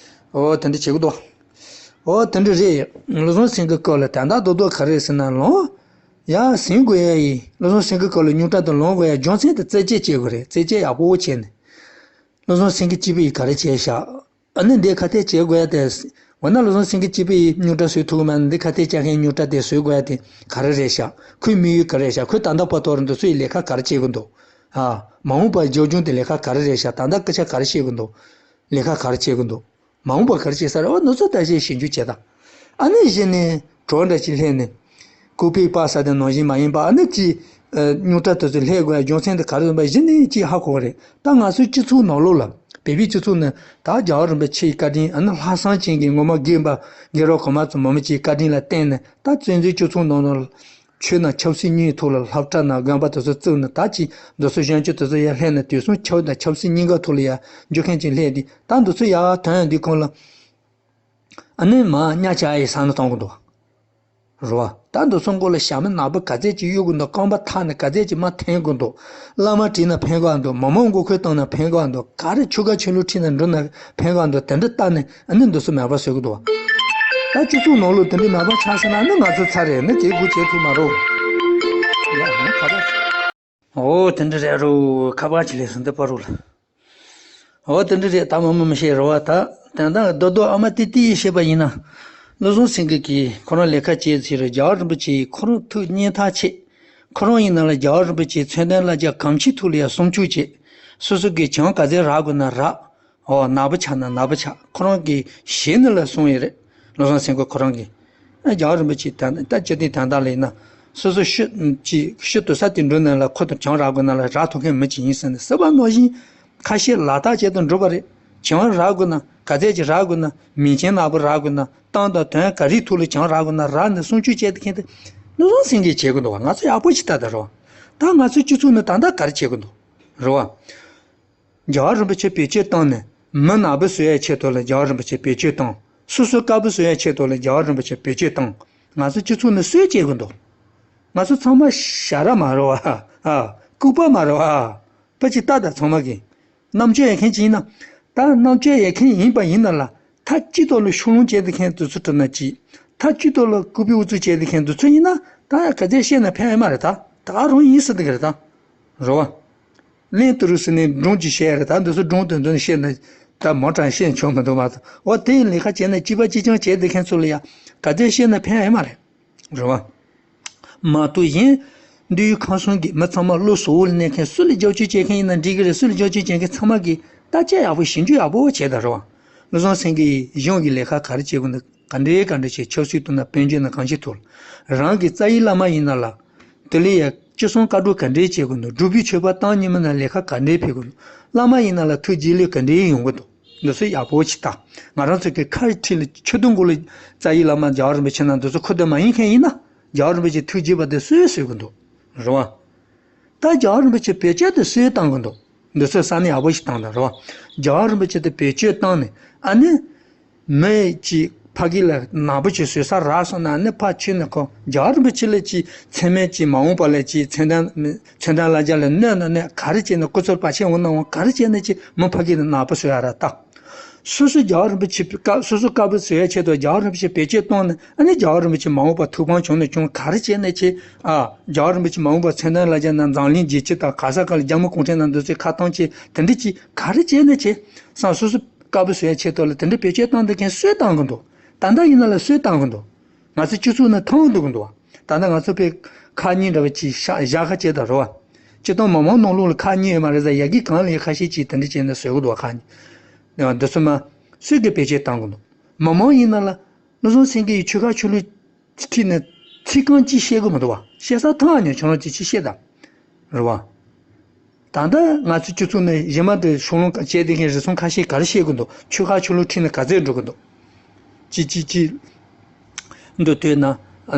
ཨོ་དེ་འདྲ་བྱེད་གི་འདུག་ཨོ་དེ་འདྲ་རེད། བློ་བཟང་སེང་གེ་སྐབས་ལ་ད་ལྟ་རྡོག་རྡོག་ག་རེ་ཟེར་ན་ལོང་ཡ་ཟིན་དགོས་ཡ་ཡིན། བློ་བཟང་སེང་གེ་སྐབས་ལ་རྙོག་དྲ་དང་ལོང་དགོས་ཡ་རྒྱུ་མཚན་དེ་རྩད་གཅོད་བྱེད་དགོས་རེད། རྩད་གཅོད་ཡག་པོ་བྱས་ནས་བློ་བཟང་སེང་གེ་གཅིག་པུ་ཡིས་ག་རེ་བྱས་ཤག་ཨ་ནི་འདི་ཁ་གཏད་བྱེད་དགོས་ཡ་དེ། འོ་ན་བློ་བཟང་སེང་གེ་གཅིག་པུ་ཡིས་རྙོག་དྲ་བཟོ་ཐུབ་ཀྱི་མ་རེད། འདི་ཁ་གཏད་བཅག་མཁན་རྙོག་དྲ་དེ་བཟོ་དགོས་ཡ་དེ་ག་རེ་རེད་ཤག་ཁོའི་དམིགས་ཡུལ་ག་རེ་རེད་ཤག་ཁོས་ད་ལྟ་བར་དུ་འདི་ཚོའི་ལས་ཀ་ག་རེ་བྱེད་ཀྱི་འདུག་ཨ། མ་འོངས་པར་རྒྱབ་ལྗོངས་དེ་ལས་ཀ་ག་རེ་རེད་ཤག་ད་ལྟ་སྐད་ཆ་ག་རེ་བཤད་ཀྱི་འདུག་ལས་ཀ་ག་རེ་བྱེད་ཀྱི་འདུག་མ་འོངས་པར་ག་རེ་བྱེད་ས་རེད། འོ་འདི་ཚོ་ད་གཞི་ཞིབ་འཇུག་བྱེད་དང་། ཨ་ནི་གཞི་ནས་གྲོགས་འདྲ་ཅིག་སླེབས་ནས། ལྐུགས་པའི་པ་ས་དེ་ནང་བཞིན་མ་ཡིན་པ་ཨ་ནི་ཅི། རྙོག་དྲ་དེ་ཚོ་སླེབས་དགོས་ཡ་རྒྱུ་མཚན་དེ་ག་རེ་ཡིན་པ་གཞི་ནས་ཅིག་ཧ་གོ་གི་རེད། ད་ང་ཚོའི་སྤྱི་ཚོགས་ནང་ལོགས་ལ་བོད་པའི་སྤྱི་ཚོགས་ནས་ད་རྒྱལ་བ་རིན་པོ་ཆེའི་བཀའ་དྲིན་ཨ་ནི་ལྷག་བསམ་ཅན་གྱི་ངོ་མ་དགེ་བ་དགེ་རོགས་གོང་མ་ཚོ་མང་མོས་ཀྱི་བཀའ་དྲིན་ལ་བརྟེན་ནས་ད་བཙན་འཛུལ་སྤྱི་ཚོགས་ནང་ལ་ཆོས་དང་ཆབ་སྲིད་གཉིས་ཐོག་ལ་སློབ་གྲྭ་དང་དགོན་པ་དེ་ཚོ་བཙུགས་ནས་ད་ཅི་འདི་ཚོ་གཞོན་སྐྱེས་དེ་ཚོ་ཡར་སླེབས་ནས་དུས་གསུམ་ཆོས་དང་ཆབ་སྲིད་གཉིས་ཀ་ཐོག་ལ་ཡར་འཇུག་མཁན་ཅིག་སླེབས་དུས་ད་འདི་ཚོ་ཡར་ཐོན་ཡོང་དུས་ཁོང་ལ་ཨ་ནི་མ་གཉའ་ཆག་ཡི་ས་ནི་གཏོང་གི་འདུག་རེད་བ། ད་འདི་ཚོ་མགོ་ལ་ཞྭ་མོ་ནག་པོ་ག་ཚད་ཅིག་གཡུག་གི་འདུག་རྐང་པ་འཐག་ནས་ག་ཚད་ཅིག་མར་འཐེན་གི་འདུག་བླ་མ་བྲིས་ན་ཕན་གི་འདུག་མི་མང་མགོ་སྐོར་བཏང་ན་ཕན་གི་འདུག་ག་རེ་ཆོལ་ཁ་ཆོས་ལུགས་ཁྲིད་ན་འགྲོ་ན་ཕན་གི་འདུག་དེ་འདྲ་བལྟས་ནས་ཨ་ནི་འདི་ཚོ་མེད་པ་བཟོ་གི་འདུག་ད་སྤྱི་ཚོགས་ནང་ལོགས་དེ་འདྲ་མེད་པ་ཆགས་སོང་ན་ཨ་ནི་ང་ཚོ་ཚར་རེད། ཨ་ནི་དེ་སྒུག་བྱེད་ཐུབ་མ་རེད། ཡ་ཧང་ཁ་པ། ཨོ་དེ་འདྲ་རེད་རོ། ཁ་པ་ཅི་ལས་སོང་འདི་པ་རུ་ལ། འོ་དེ་འདྲ་རེད། ད་མ་མ་མི་ཤེས་རོ་བ། ད་དེ་འདྲ་རྡོ་རྡོ་ཨ་མ་ཏི་ཏི་ཡིས་བཤད་པ་ཡིན་ན། བློ་བཟང་སེང་གེ་གིས་ཁོ་རང་ལས་ཀ་བྱས་ཚེ་རུ་རྒྱལ་བ་རིན་པོ་ཆེ་ཁོ་རང་ཐུགས་སྙན་ཐག་ཆད། ཁོ་རང་ཡིན་ན་ལ་རྒྱལ་བ་རིན་པོ་ཆེ་མཚན་ལྡན་བླ་རྒྱ་གང་ཆེ་ཐུགས་ལ་ཡ་སྲུང་སྐྱོབ་བྱེད། སོ་སོ་གིས་བྱང་ག་ཚད་རག་དགོས་ན་རག་ཨོ་ནག་པོ་ཆགས་ན་ནག་པོ་ཆགས། ཁོ་རང་གིས་ཞེད་ནས་ལ་གསུངས་ཡོད་རེད། བློ་བཟང་སེང་གེ་ཁོ་རང་གིས། ཨ་རྒྱལ་བ་རིན་པོ་ཆེ་ད་ད་སྤྱི་བཏང་དོན་དག་ལ་ཡིན་ན། སོ་སོ་ཤི་ཅིག་ཤི་དུ་ས་དེ་འགྲོ་ན་ལ་ཁོ་དང་བྱང་རག་དགོས་ན་ལ་རག་ཐུབ་མཁན་མི་ཅིག་ཡིན་ཟེར་ནས་ཟེར་བ་ནང་བཞིན་ཁ་ཤས་ལག་བསྟར་བྱེད་དུ་འགྲོ་བ་རེད། བྱང་རག་དགོས་ན་ག་ཚད་ཅིག་རག་དགོས་ན། མིང་ཅན་ནག་པོ་རག་དགོས་ན། གཏམ་དང་དོན་ག་རེའི་ཐོག་ལ་བྱང་རག་དགོས་ན་རག་ནས་གསུང་ཆོས་བྱས་ཏེ་མཁན་དེ་བློ་བཟང་སེང་གེས་བྱེད་དགོས་འདུག་བ། ང་ཚོ་ཡག་པོ་ཞིག་ལྟ་དང་རོ། ད་ང་ཚོའི་སྤྱི་ཚོགས་ནས་ད་ལྟ་ག་རེ་བྱེད་དགོས་འདུག་རེད་བ། རྒྱལ་བ་རིན་པོ་ཆེ་བེད་སྤྱོད་བཏང་ནས་མི་ནག་པོ་བཟོ་ཡའི་ཆེད་དུ་ལ་རྒྱལ་བ་རིན་པོ་ཆེ་བེད་སྤྱོད་བཏང་། སོ་སོ་དཀར་པོ་བཟོ་ཡའི་ཆེད་དུ་ལ་རྒྱལ་བ་རིན་པོ་ཆེ་བེད་སྤྱོད་བཏང་། ང་ཚོ་སྤྱི་ཚོགས་ནས་སུས་བྱེད་དགོས་འདུག་ང་ཚོ་ཚང་མ་ཞ་ར་མ་རེད་བ། ཨ། ལྐུགས་པ་མ་རེད་བ། ཕ་ཅིག་ལྟ་དང་ཚང་མ་གིས། རྣམ་དཔྱོད་ཡོད་མཁན་ཅིག་ཡིན་ན། ད་རྣམ་དཔྱོད་ཡོད་མཁན་ཡིན་པ་ཡིན་ན་ལ། མཐའ་གཅིག་ཏུ་ལ་ཕྱོགས་ལྷུང་བྱས་ཏེ་མཁན་དེ་ཚོ་བྲིས་ན་ཅི། མཐའ་གཅིག་ཏུ་ལ་ལྐུགས་པའི་ཨུ་ཚུགས་བྱས་ཏེ་མཁན་དེ་ཚོ་ཡིན་ན། ད་ག་ཚད་བཤད་ན་ཕན་ཡོད་མ་རེད་ད། ད་ག་རང་ཡིན་ཟེར་དེ་ག་རེད་ད། རེད་བ། གླེན་དུ་རུ་ཟེར་ནས་སྒྲུང་ཅིག་བཤད་ཡ་རེད་ད། འདི་ཚོ་སྒྲུང་དོན་དོན་བཤད་ན་ད་མོ་དྲང་བཤད་ཆོག་མི་འདུག་མ་གཏོགས། འོ་དེ་ཡིན་ལས་ཀ་བྱས་ན་གཅིག་པ་གཅིག་རྐྱང་བྱས་ཏེ་མཁན་ཚོ་ལ་ཡ་ག་ཚད་བཤད་ན་ཕན་ཡོད་མ་རེད། རེད་བ། མ་གཏོགས་གཞན་འདུལ་ཁང་གསུམ་གྱི་མི་ཚང་མ་བློ་གཟུ་བོ་ལ་གནས་མཁན་སུ་ལ་རྒྱབ་སྐྱོར་བྱེད་མཁན་ཡིན་ན་འགྲིག་གི་རེད། སུ་ལ་རྒྱབ་སྐྱོར་བྱེད་མཁན་ཚང་མ་གིས་བརྟག་དཔྱད་ཡག་པོ་ཞིབ་འཇུག་ཡག་པོ་བྱས་དང་རེད་བ། བློ་བཟང་སེང་གེ་ཡིས་གཞུང་གི་ལས་ཀ་ག་རེ་བྱེད་དགོས་འདུག་ག་འདྲའི་ག་འདྲ་བྱེད། ཆབ་སྲིད་ཐོག་ན་དཔལ་འབྱོར་ན་གང་ཅིའི་ཐོག་ལ་རང་གི་རྩ་བའི་བླ་མ་ཡིན་ན་ལ། དེ་ལས་ཡ་ཅི་གསུང་བཀའ་སྒྲུབ་ག་འདྲའི་བྱེད་དགོས་འདུག་སྒྲུབ་པའི་མཆོད་པ་བཏང་ཉིན་མོ་ན་ལས་ཀ་ག་འདྲའི་ཕེབས་དགོས་འདུག་བླ་མ་ཡིན་ན་ལ་ཐུགས་རྗེ་ལོས་ག་འདྲའི་ཡོང་གི་འདུག་འདི་ཚོ་ཡག་པོ་ཅིག་ལྟ། ང་རང་ཚོ་གི་ཁ་ཁྲིད་ལ་ཆུ་དུང་གུ་ལ་རྩ་བའི་བླ་མ་རྒྱལ་བ་རིན་པོ་ཆེ་ན་འདི་ཚོ་ཁུ་དེ་མ་ཡིན་མཁན་ཡིན་ན། རྒྱལ་བ་རིན་པོ་ཆེ་ཐུགས་དགྱེས་པ་དེ་སུས་གསོལ་གི་འདུག་རེད་བ། ད་རྒྱལ་བ་རིན་པོ་ཆེ་བེད་སྤྱོད་དེ་སུས་བཏང་གི་འདུག་འདི་ཚོ་ས་གནས་ཡག་པོ་ཞིག་བཏང་དང་རེད་བ། རྒྱལ་བ་རིན་པོ་ཆེ་དེ་བེད་སྤྱོད་བཏང་ནས་ཨ་ནི། མི་གཅིག་ཕ་གི་ལ་ནག་པོ་ཅིག་བཟོས་ས་རག་སོང་ན་ཨ་ནི་ཕར་ཕྱིན་ནས་ཁོ་རྒྱལ་བ་རིན་པོ་ཆེ་ལ་ཅིག་མཚན་སྨད་ཅིག་མ་འོངས་པ་ལ་ཅིག་མཚན་ལྡན་མཚན་ལྡན་ལ་རྒྱ་ལ་གནོད་ན་གནོད་ག་རེ་བྱས་ན་སྐུ་ཚེ་བར་ཆད་འོང་ན་འོང་ག་རེ་བྱས་ན་ཅིག་མི་ཕ་གི་ལ་ནག་པོ་བཟོས་ཡ་ར་ད། སོ་སོ་རྒྱལ་བ་རིན་པོ་ཆེ་བཀའ་སོ་སོ་དཀར་པོ་བཟོ་ཡ་ཆེད་དུ་རྒྱལ་བ་རིན་པོ་ཆེ་བེད་སྤྱོད་བཏང་ནས་ཨ་ནི་རྒྱལ་བ་རིན་པོ་ཆེ་མ་འོངས་པ་ཐུགས་ཕམ་བྱུང་ན་བྱུང་ག་རེ་བྱས་ན་ཆེ། ཨ། རྒྱལ་བ་རིན་པོ་ཆེ་མ་འོངས་པ་མཚན་ལྡན་ལ་རྒྱ་ན་འཛམ་གླིང་རྒྱལ་སྤྱི་དང་ག་ས་ག་ལ་རྒྱ་མི་གུང་ཁྲན་ན་འདི་ཚོའི་ཁ་བཏང་ཆེ་དེ་འདྲ་ཅིག་ག་རེ་བྱས་ན་ཆེ། སང་སོ་སོ་དཀར་པོ་བཟོ་ཡ་ཆེད་དུ་ལ་དེ་འདྲ་བེད་སྤྱོད་བཏང་འདུག་མཁན་སུས་བཏང་གི་འདུག་ད་ལྟ་ཡིན་ན་ལ་སུས་བཏང་གི་འདུག་ང་ཚོ་སྤྱི་ཚོགས་ནང་མཐོང་འདུག་གི་འདུག་ད་ལྟ་ང་ཚོ་པའི་ཁ་ཉིན་འདྲ་བ་ཅིག་ཤ་བཞག་ཁ་བྱེད་དང་རོ་བ། སྤྱི་བཏང་མི་མང་ནང་ལོགས་ལ་ཁ་ཉིན་ཡོད་མ་རེད་ཟེར། ཡ་གི་གང་ལ་ཡ་ཁ་ཤས་ཅིག་དེ་འདྲ་བྱས་ནས་བཟོ་གི་འདུག་བ། ཁ་ཉིན་འདི་ཚོ་མ་སུས་གི་བེད་སྤྱོད་བཏང་གི་འདུག་མི་མང་ཡིན་ན་ལ་བློ་བཟང་སེང་གེ་ཡི་ཆོལ་ཁ་ཆོས་ལུགས་ཁྲིད་ནས་ཚིག་རྐང་གཅིག་བཤད་གི་མི་འདུག་བ། བཤད་ས་ཐང་ཉོ་ཁྱོད་རང་ཅིག་ཅིག་བཤད་དང་། རེད་བ། ད་ལྟ་ང་ཚོ་སྤྱི་ཚོགས་ནས་གཞི་མ་དེ་ཤོང་ལོང་བྱས་བསྡད་མཁན་རེ་ཟུང་ཁ་ཤས་ག་རེ་བཤད་གི་འདུག་ཆོལ་ཁ་ཆོས་ལུགས་ཁྲིད་ནས་ག་ཚད་འགྲོ་གི་འདུག་ཅི་ཅི་ཅི། མདོ་སྟོད་ན་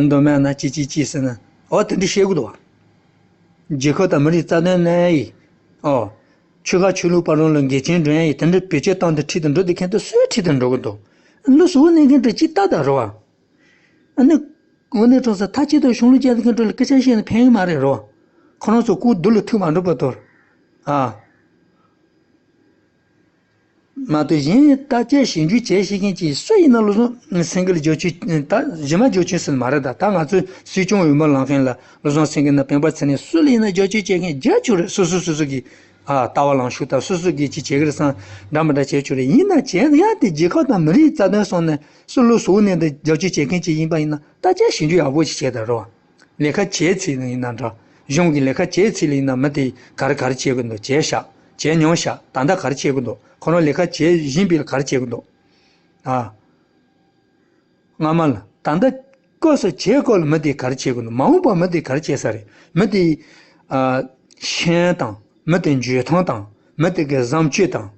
མདོ་སྨད་ན་ཅི་ཅི་ཅི་ཟེར་ན་འོ་དེ་འདྲ་བཤད་གི་འདུག་བ། རྒྱལ་ཁབ་དང་མི་རིགས་རྩ་དོན་གནང་ཡ་ཡིན། ཨོ། ཆོལ་ཁ་ཆོས་ལུགས་བར་ལམ་ལ་འགལ་རྐྱེན་འགྲོ་ཡ་ཡིན། དེ་འདྲ་བེད་སྤྱོད་བཏང་དུ་ཁྲིད་དུ་འགྲོ་དུས་མཁན་དེ་སུའི་ཁྲིད་དུ་འགྲོ་གི་འདུག་ལུས་སུ་བོ་གནས་མཁན་དེ་ཅི་ལྟ་དང་རོ་བ། ཨ་ནི། དངོས་གནས་དྲང་གནས་མཐའ་གཅིག་ཏུ་གཞུང་ལུགས་ཅན་དེ་མཁན་འགྲོ་ལ་སྐད་ཆ་བཤད་ན་ཕན་གི་མ་རེད་རོ། ཁོ་རང་ཚོ་ལྐུགས་རྡུལ་ལ་ཐུག་མ་འགྲོ་བར་དོར། ཨ། མ་གཏོགས་གཞན་བརྟག་དཔྱད་ཞིབ་འཇུག་བྱས་ཤེས་མཁན་གྱིས་སུ་ཡིན་ན་བློ་བཟང་སེང་གེ་ལ་རྒྱབ་སྐྱོར་ད་གཞི་མ་རྒྱབ་སྐྱོར་ཟེར་ནི་མ་རེད། ད་ད་ང་ཚོས་སྲིད་སྐྱོང་འོས་མི་ལངས་མཁན་ལ་བློ་བཟང་སེང་གེ་ན་སྤེན་པ་ཚེ་རིང་སུ་ལ་ཡིན་ན་རྒྱབ་སྐྱོར་བྱེད་མཁན་རྒྱབ་ཆོག་རེད། སོ་སོ་སོ་སོ་གི་ཨ་ལྟ་བ་ལངས་ཤོག་ད་སོ་སོ་གི་ཅི་བྱེད་ཀྱི་རེད་བསམ་འདྲ་མི་འདྲ་བྱེད་ཆོག་རེད། ཡིན་ན་བྱས་ན་ཡང་དེ་རྒྱལ་ཁབ་དང་མི་རིགས་རྩ་དོན་སོང་ནས་སུ་ལོ་སོ་ནས་འདི་རྒྱབ་སྐྱོར་བྱེད་མཁན་ཅིག་ཡིན་པ་ཡིན་ན་བརྟག་དཔྱད་ཞིབ་འཇུག་ཡག་པོ་ཞིག་བྱས་ད་རོགས། ལས་ཀ་བྱས་ཚིག་ལ་ཡིན་ན་འདྲ། གཞུང་གི་ལས་ཀ་བྱས་ཚིག་ལ་ཡིན་ན་མི་དེ་ག་རེ་ག་རེ་བྱེད་དགོས་འདུག་བྱས་ཤག་བྱས་མྱོང་ཤག་ད་ལྟ་ག་རེ་བྱེད་དགོས་འདུག་ཁོ་རང་ལས་ཀ་བྱས་བཞིན་པའི་ལ་ག་རེ་བྱེད་དགོས་འདུག་ཨ། སྔ་མ་ལ་ད་ལྟ་སྐབས་སུ་བྱས་སྐོར་ལ་མི་དེ་ག་རེ་བྱེད་དགོས་འདུག་མ་འོངས་པ་མི་དེ་ག་རེ་བྱེད་ས་རེད། མི་དེ་ཨ། ཤེས་ཡོན་དང་མི་དེ་འཇོན་ཐང་དང་མི་དེ་གི་བཟང་སྤྱོད་དང་།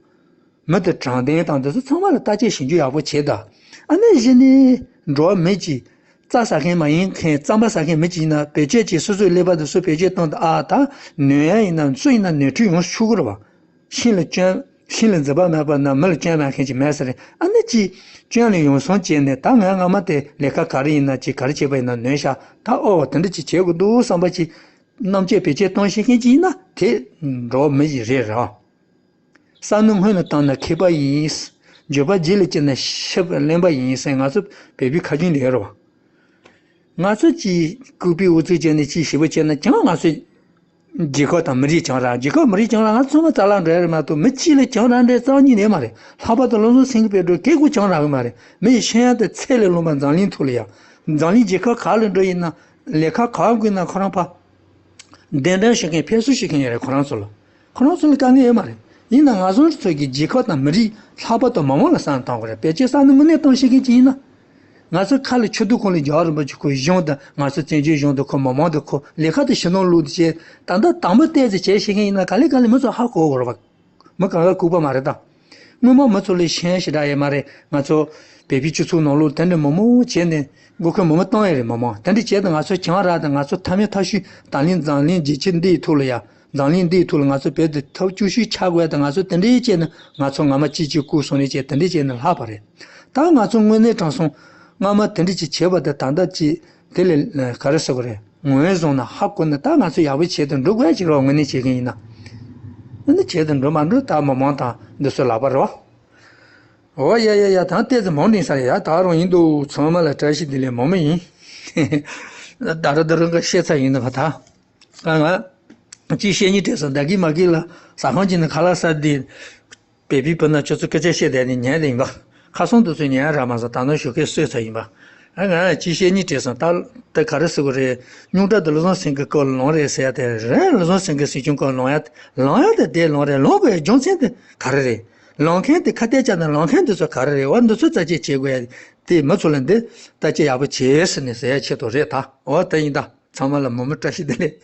མི་དེ་དྲང་བདེན་དང་འདི་ཚོ་ཚང་མ་ལ་བརྟག་དཔྱད་ཞིབ་འཇུག་ཡག་པོ་བྱེད་དང་། ཨ་ནི་གཞི་ནས་འགྲོ་བ་མི་གཅིག་རྩྭ་ཟ་མཁན་མ་ཡིན་མཁན་རྩམ་པ་ཟ་མཁན་མི་གཅིག་ཡིན་ན་བེད་སྤྱོད་ཀྱིས་སོ་སོའི་ཀླད་པ་དེ་སུ་བེད་སྤྱོད་བཏང་དང་ཨ་ད་ནོར་ཡ་ཡིན་ན་སུ་ཡིན་ན་ནོར་འཁྲུལ་ཡོང་ཆོག་གི་རེད་བ། ཤིང་ལ་སྐྱོན་ཤིང་ལ་འཛེག་པ་མེད་པ་ན་མི་ལ་སྐྱོན་མེད་མཁན་ཅིག་མེད་ས་རེད། ཨ་ནི་ཅིག་སྐྱོན་ལ་ཡོང་སོང་བྱས་ནས་ད་ངས་སྔ་མ་དེ་ལས་ཀ་ག་རེ་ཡིན་ན་ཅིག་ག་རེ་བྱས་པ་ཡིན་ན་ནོར་ཤག་ད་ཨོ་དེ་འདྲ་ཅིག་བྱེད་དགོས་འདུག་བསམ་པ་ཅིག་རྣམ་དཔྱོད་བེད་སྤྱོད་གཏོང་ཤེས་མཁན་ཅིག་ཡིན་ན་དེ་འགྲོ་བ་མི་ཞིག་རེད་ར། བསམ་བློ་སྔོན་ལ་བཏང་ན་མཁས་པ་ཡིན། འགྱོད་པ་རྗེས་ལ་སྐྱེས་ན་ཤེས་པ་གླེན་པ་ཡིན་ཟེར་ང་ཚོ་བོད་པའི་ཁ་རྒྱུན་ལས་རེད་བ། ང་ཚོ་ཅིག་ལྐུགས་པའི་ཨུ་ཚུགས་བྱས་ནས་ཅིག་ཞིབ་པོ་བྱས་ན་ཀྱང་ང་ཚོ་རྒྱལ་ཁབ་དང་མི་རིགས་བྱང་ར། རྒྱལ་ཁབ་མི་རིགས་བྱང་ར་ང་ཚོ་ཚང་མ་རྩ་ལག་འགྲོ་ཡ་རེད་མ་གཏོགས་མི་གཅིག་ལ་བྱང་ར་འདྲ་རྩ་བ་ཉིད་ནས་མ་རེད། ལྷག་པར་དུ་བློ་བཟང་སེང་གེ་པའི་འགྲོ་གེ་གུ་བྱང་ར་གི་མ་རེད། མི་ཡི་ཤེས་ཡོན་དེ་ཚད་ལས་ལོངས་པ་འཛམ་གླིང་ཐོག་ལ་ཡ། འཛམ་གླིང་རྒྱལ་ཁབ་ག་ལ་འགྲོ་ཡིན་ན་ལས་ཀ་ག་དགོས་ན་ཁོ་རང་ཕ། གདན་འདྲེན་ཞུ་མཁན་ཕེབས་བསུ་ཞུ་མཁན་ཡོད་རེད་ཁོ་རང་ཚོ་ལ། ཁོ་རང་ཚོ་ལ་དཀའ་ངལ་ཡོད་མ་རེད། ཡིན་ན་ང་ཚོ་ཚོ་གི་རྒྱལ་ཁབ་དང་མི་རིགས་ལྷག་པར་དུ་མི་མང་ལ་བསམ་བཏང་དགོས་རེད། བེད་སྤྱོད་བསམ་བློ་དངོས་གནས་གཏོང་ཤེས་མཁན་ཅིག་ཡིན་ན། ང་ཚོ་ཁ་ལ་ཆུ་དུ་ཁོ་ལ་རྒྱལ་བ་རིན་པོ་ཆེ་ཁོ་གཞུང་དང་ང་ཚོ་བཙན་བྱོལ་གཞུང་དང་ཁོ་མི་མང་དང་ཁོ་ལས་ཁ་དང་ཕྱི་ནང་ལུགས་དང་བཅས་ད་ལྟ་དང་པོ་བལྟས་ཚེ་བྱས་ཤེས་མཁན་ཡིན་ན་ག་ལེ་ག་ལེ་མི་ཚོ་ཧ་གོ་དགོས་རེད་བ། མི་གང་ག་ལྐུགས་པ་མ་རེད་ད། སྔོན་མ་མི་ཚོ་ལས་ཤེས་ཡ་ཞེ་དྲག་ཡོད་མ་རེད། ང་ཚོ་བོད་པའི་སྤྱི་ཚོགས་ནང་ལོགས་དེ་འདྲ་མང་མང་བྱས་ནས་འགོ་ཁུངས་མང་མང་བཏང་ཡོད་རེད། མང་མང་དེ་འདྲ་བྱས་ཏེ་ང་ཚོ་བྱང་ར་དང་ང་ཚོ་མཐའ་མའི་མཐའ་ཤུལ་དང་ལེན་འཛམ་གླིང་རྒྱལ་ཁབ་འདིའི་ཐོག་ལ་ཡ། འཛམ་གླིང་འདིའི་ཐོག་ལ་ང་ཚོ་བོད་དེ་ཐོབ་བཅུ་ཤུགས་ཆགས་དགོས་དང་། ང་ཚོ་དེ་འདྲའི་བྱས་ན་ང་ཚོ་སྔ་མ་གཅིག་གཅིག་སྐུ་སོང་ནས་བྱས་དེ་འདྲའི་བྱས་ན་ལྷག་པ་རེད། ད་ང་ཚོ་དངོས་གནས་དྲང་སྲོང་སྔ་མ་དེ་འདྲ་ཅིག་བྱས་པ་དེ་ད་ལྟ་ཅིག་དེ་ལས་ག་རེ་ཟེར་དགོས་རེད། ངོས་བཟུང་ན་ཧ་གོ་ན་ད་ང་ཚོ་ཡག་པོ་བྱས་ཏེ་འགྲོ་དགོས་ཀྱི་རེད། དངོས་གནས་བྱེད་མཁན་ཡིན་ན། ཨ་ནི་བྱས་ཏེ་འགྲོ་མ་འགྲོ་ད་མི་མང་དང་འདི་ཚོ་ལག་པ་རེད་བ། འོ་ཡ་ཡ་ཡ། ད་ལྟའི་ཚེ་མང་འདྲེན་ས་ཡ་ད་རུང་ཡིན་འདུག་ཚང་མ་ལ་བཀྲ་ཤིས་བདེ་ལེགས། མང་མོ་ཡིན། ད་རུང་ད་རུང་ག་བཤད་ཚར་ཡིན་ནོ་ག་ད། ང་ང་ཅི་བཤད་སྙིང་བྲེལ་སོང་། ད་གི་མ་གི་ལ་ཟ་ཁང་གཅིག་ནས་ཁ་ལག་ཟ་དེ། བོད་པའི་བུ་ན་ཁྱོད་ཚོ་སྐད་ཆ་བཤད་བསྡད་ནས་ཉན་ལེ་ཡིན་པ། ཁ་སང་དུས་ཚོད་ཉན་རག་མ་སོང་། ད་ནང་ཞོགས་ཀས་གསོས་ཚར་ཡིན་པ། ཨ་ང་ཅི་བཤད་སྙིང་བྲེལ་སོང་། ད་ད་ག་རེ་ཟེར་དགོས་རེད། རྙོག་དྲ་དེ་བློ་བཟང་སེང་གེ་སྐོར་ལ་ལངས་རེད་ཟེར་ཡ་དེ་རེད། བློ་བཟང་སེང་གེ་སྲིད་སྐྱོང་སྐོར་ལ་ལངས་ཡ་ལངས་ཡ་དེ་དེ་ལངས་རེད། ལངས་དགོས་ཡ་རྒྱུ་མཚན་དེ་ག་རེ་རེད། ལངས་མཁན་དེ་ཁ་གཏད་བཅག་ན་ལངས་མཁན་དེ་ཚོ་ག་རེ་རེད། འོ་འདི་ཚོ་བརྟག་དཔྱད་བྱེད་དགོས་ཡ་དེ། མི་ཚོ་ལ་འདི་བརྟག་དཔྱད་ཡག་པོ་བྱེད་ཟེར་ནས་ཟེར་ཡ་ཆེད་དུ་རེད་ད། འོ་དེ་ཡིན་ད། ཚང་མ་ལ་མུ་མཐུད་བཀྲ་ཤིས་བདེ་ལེགས།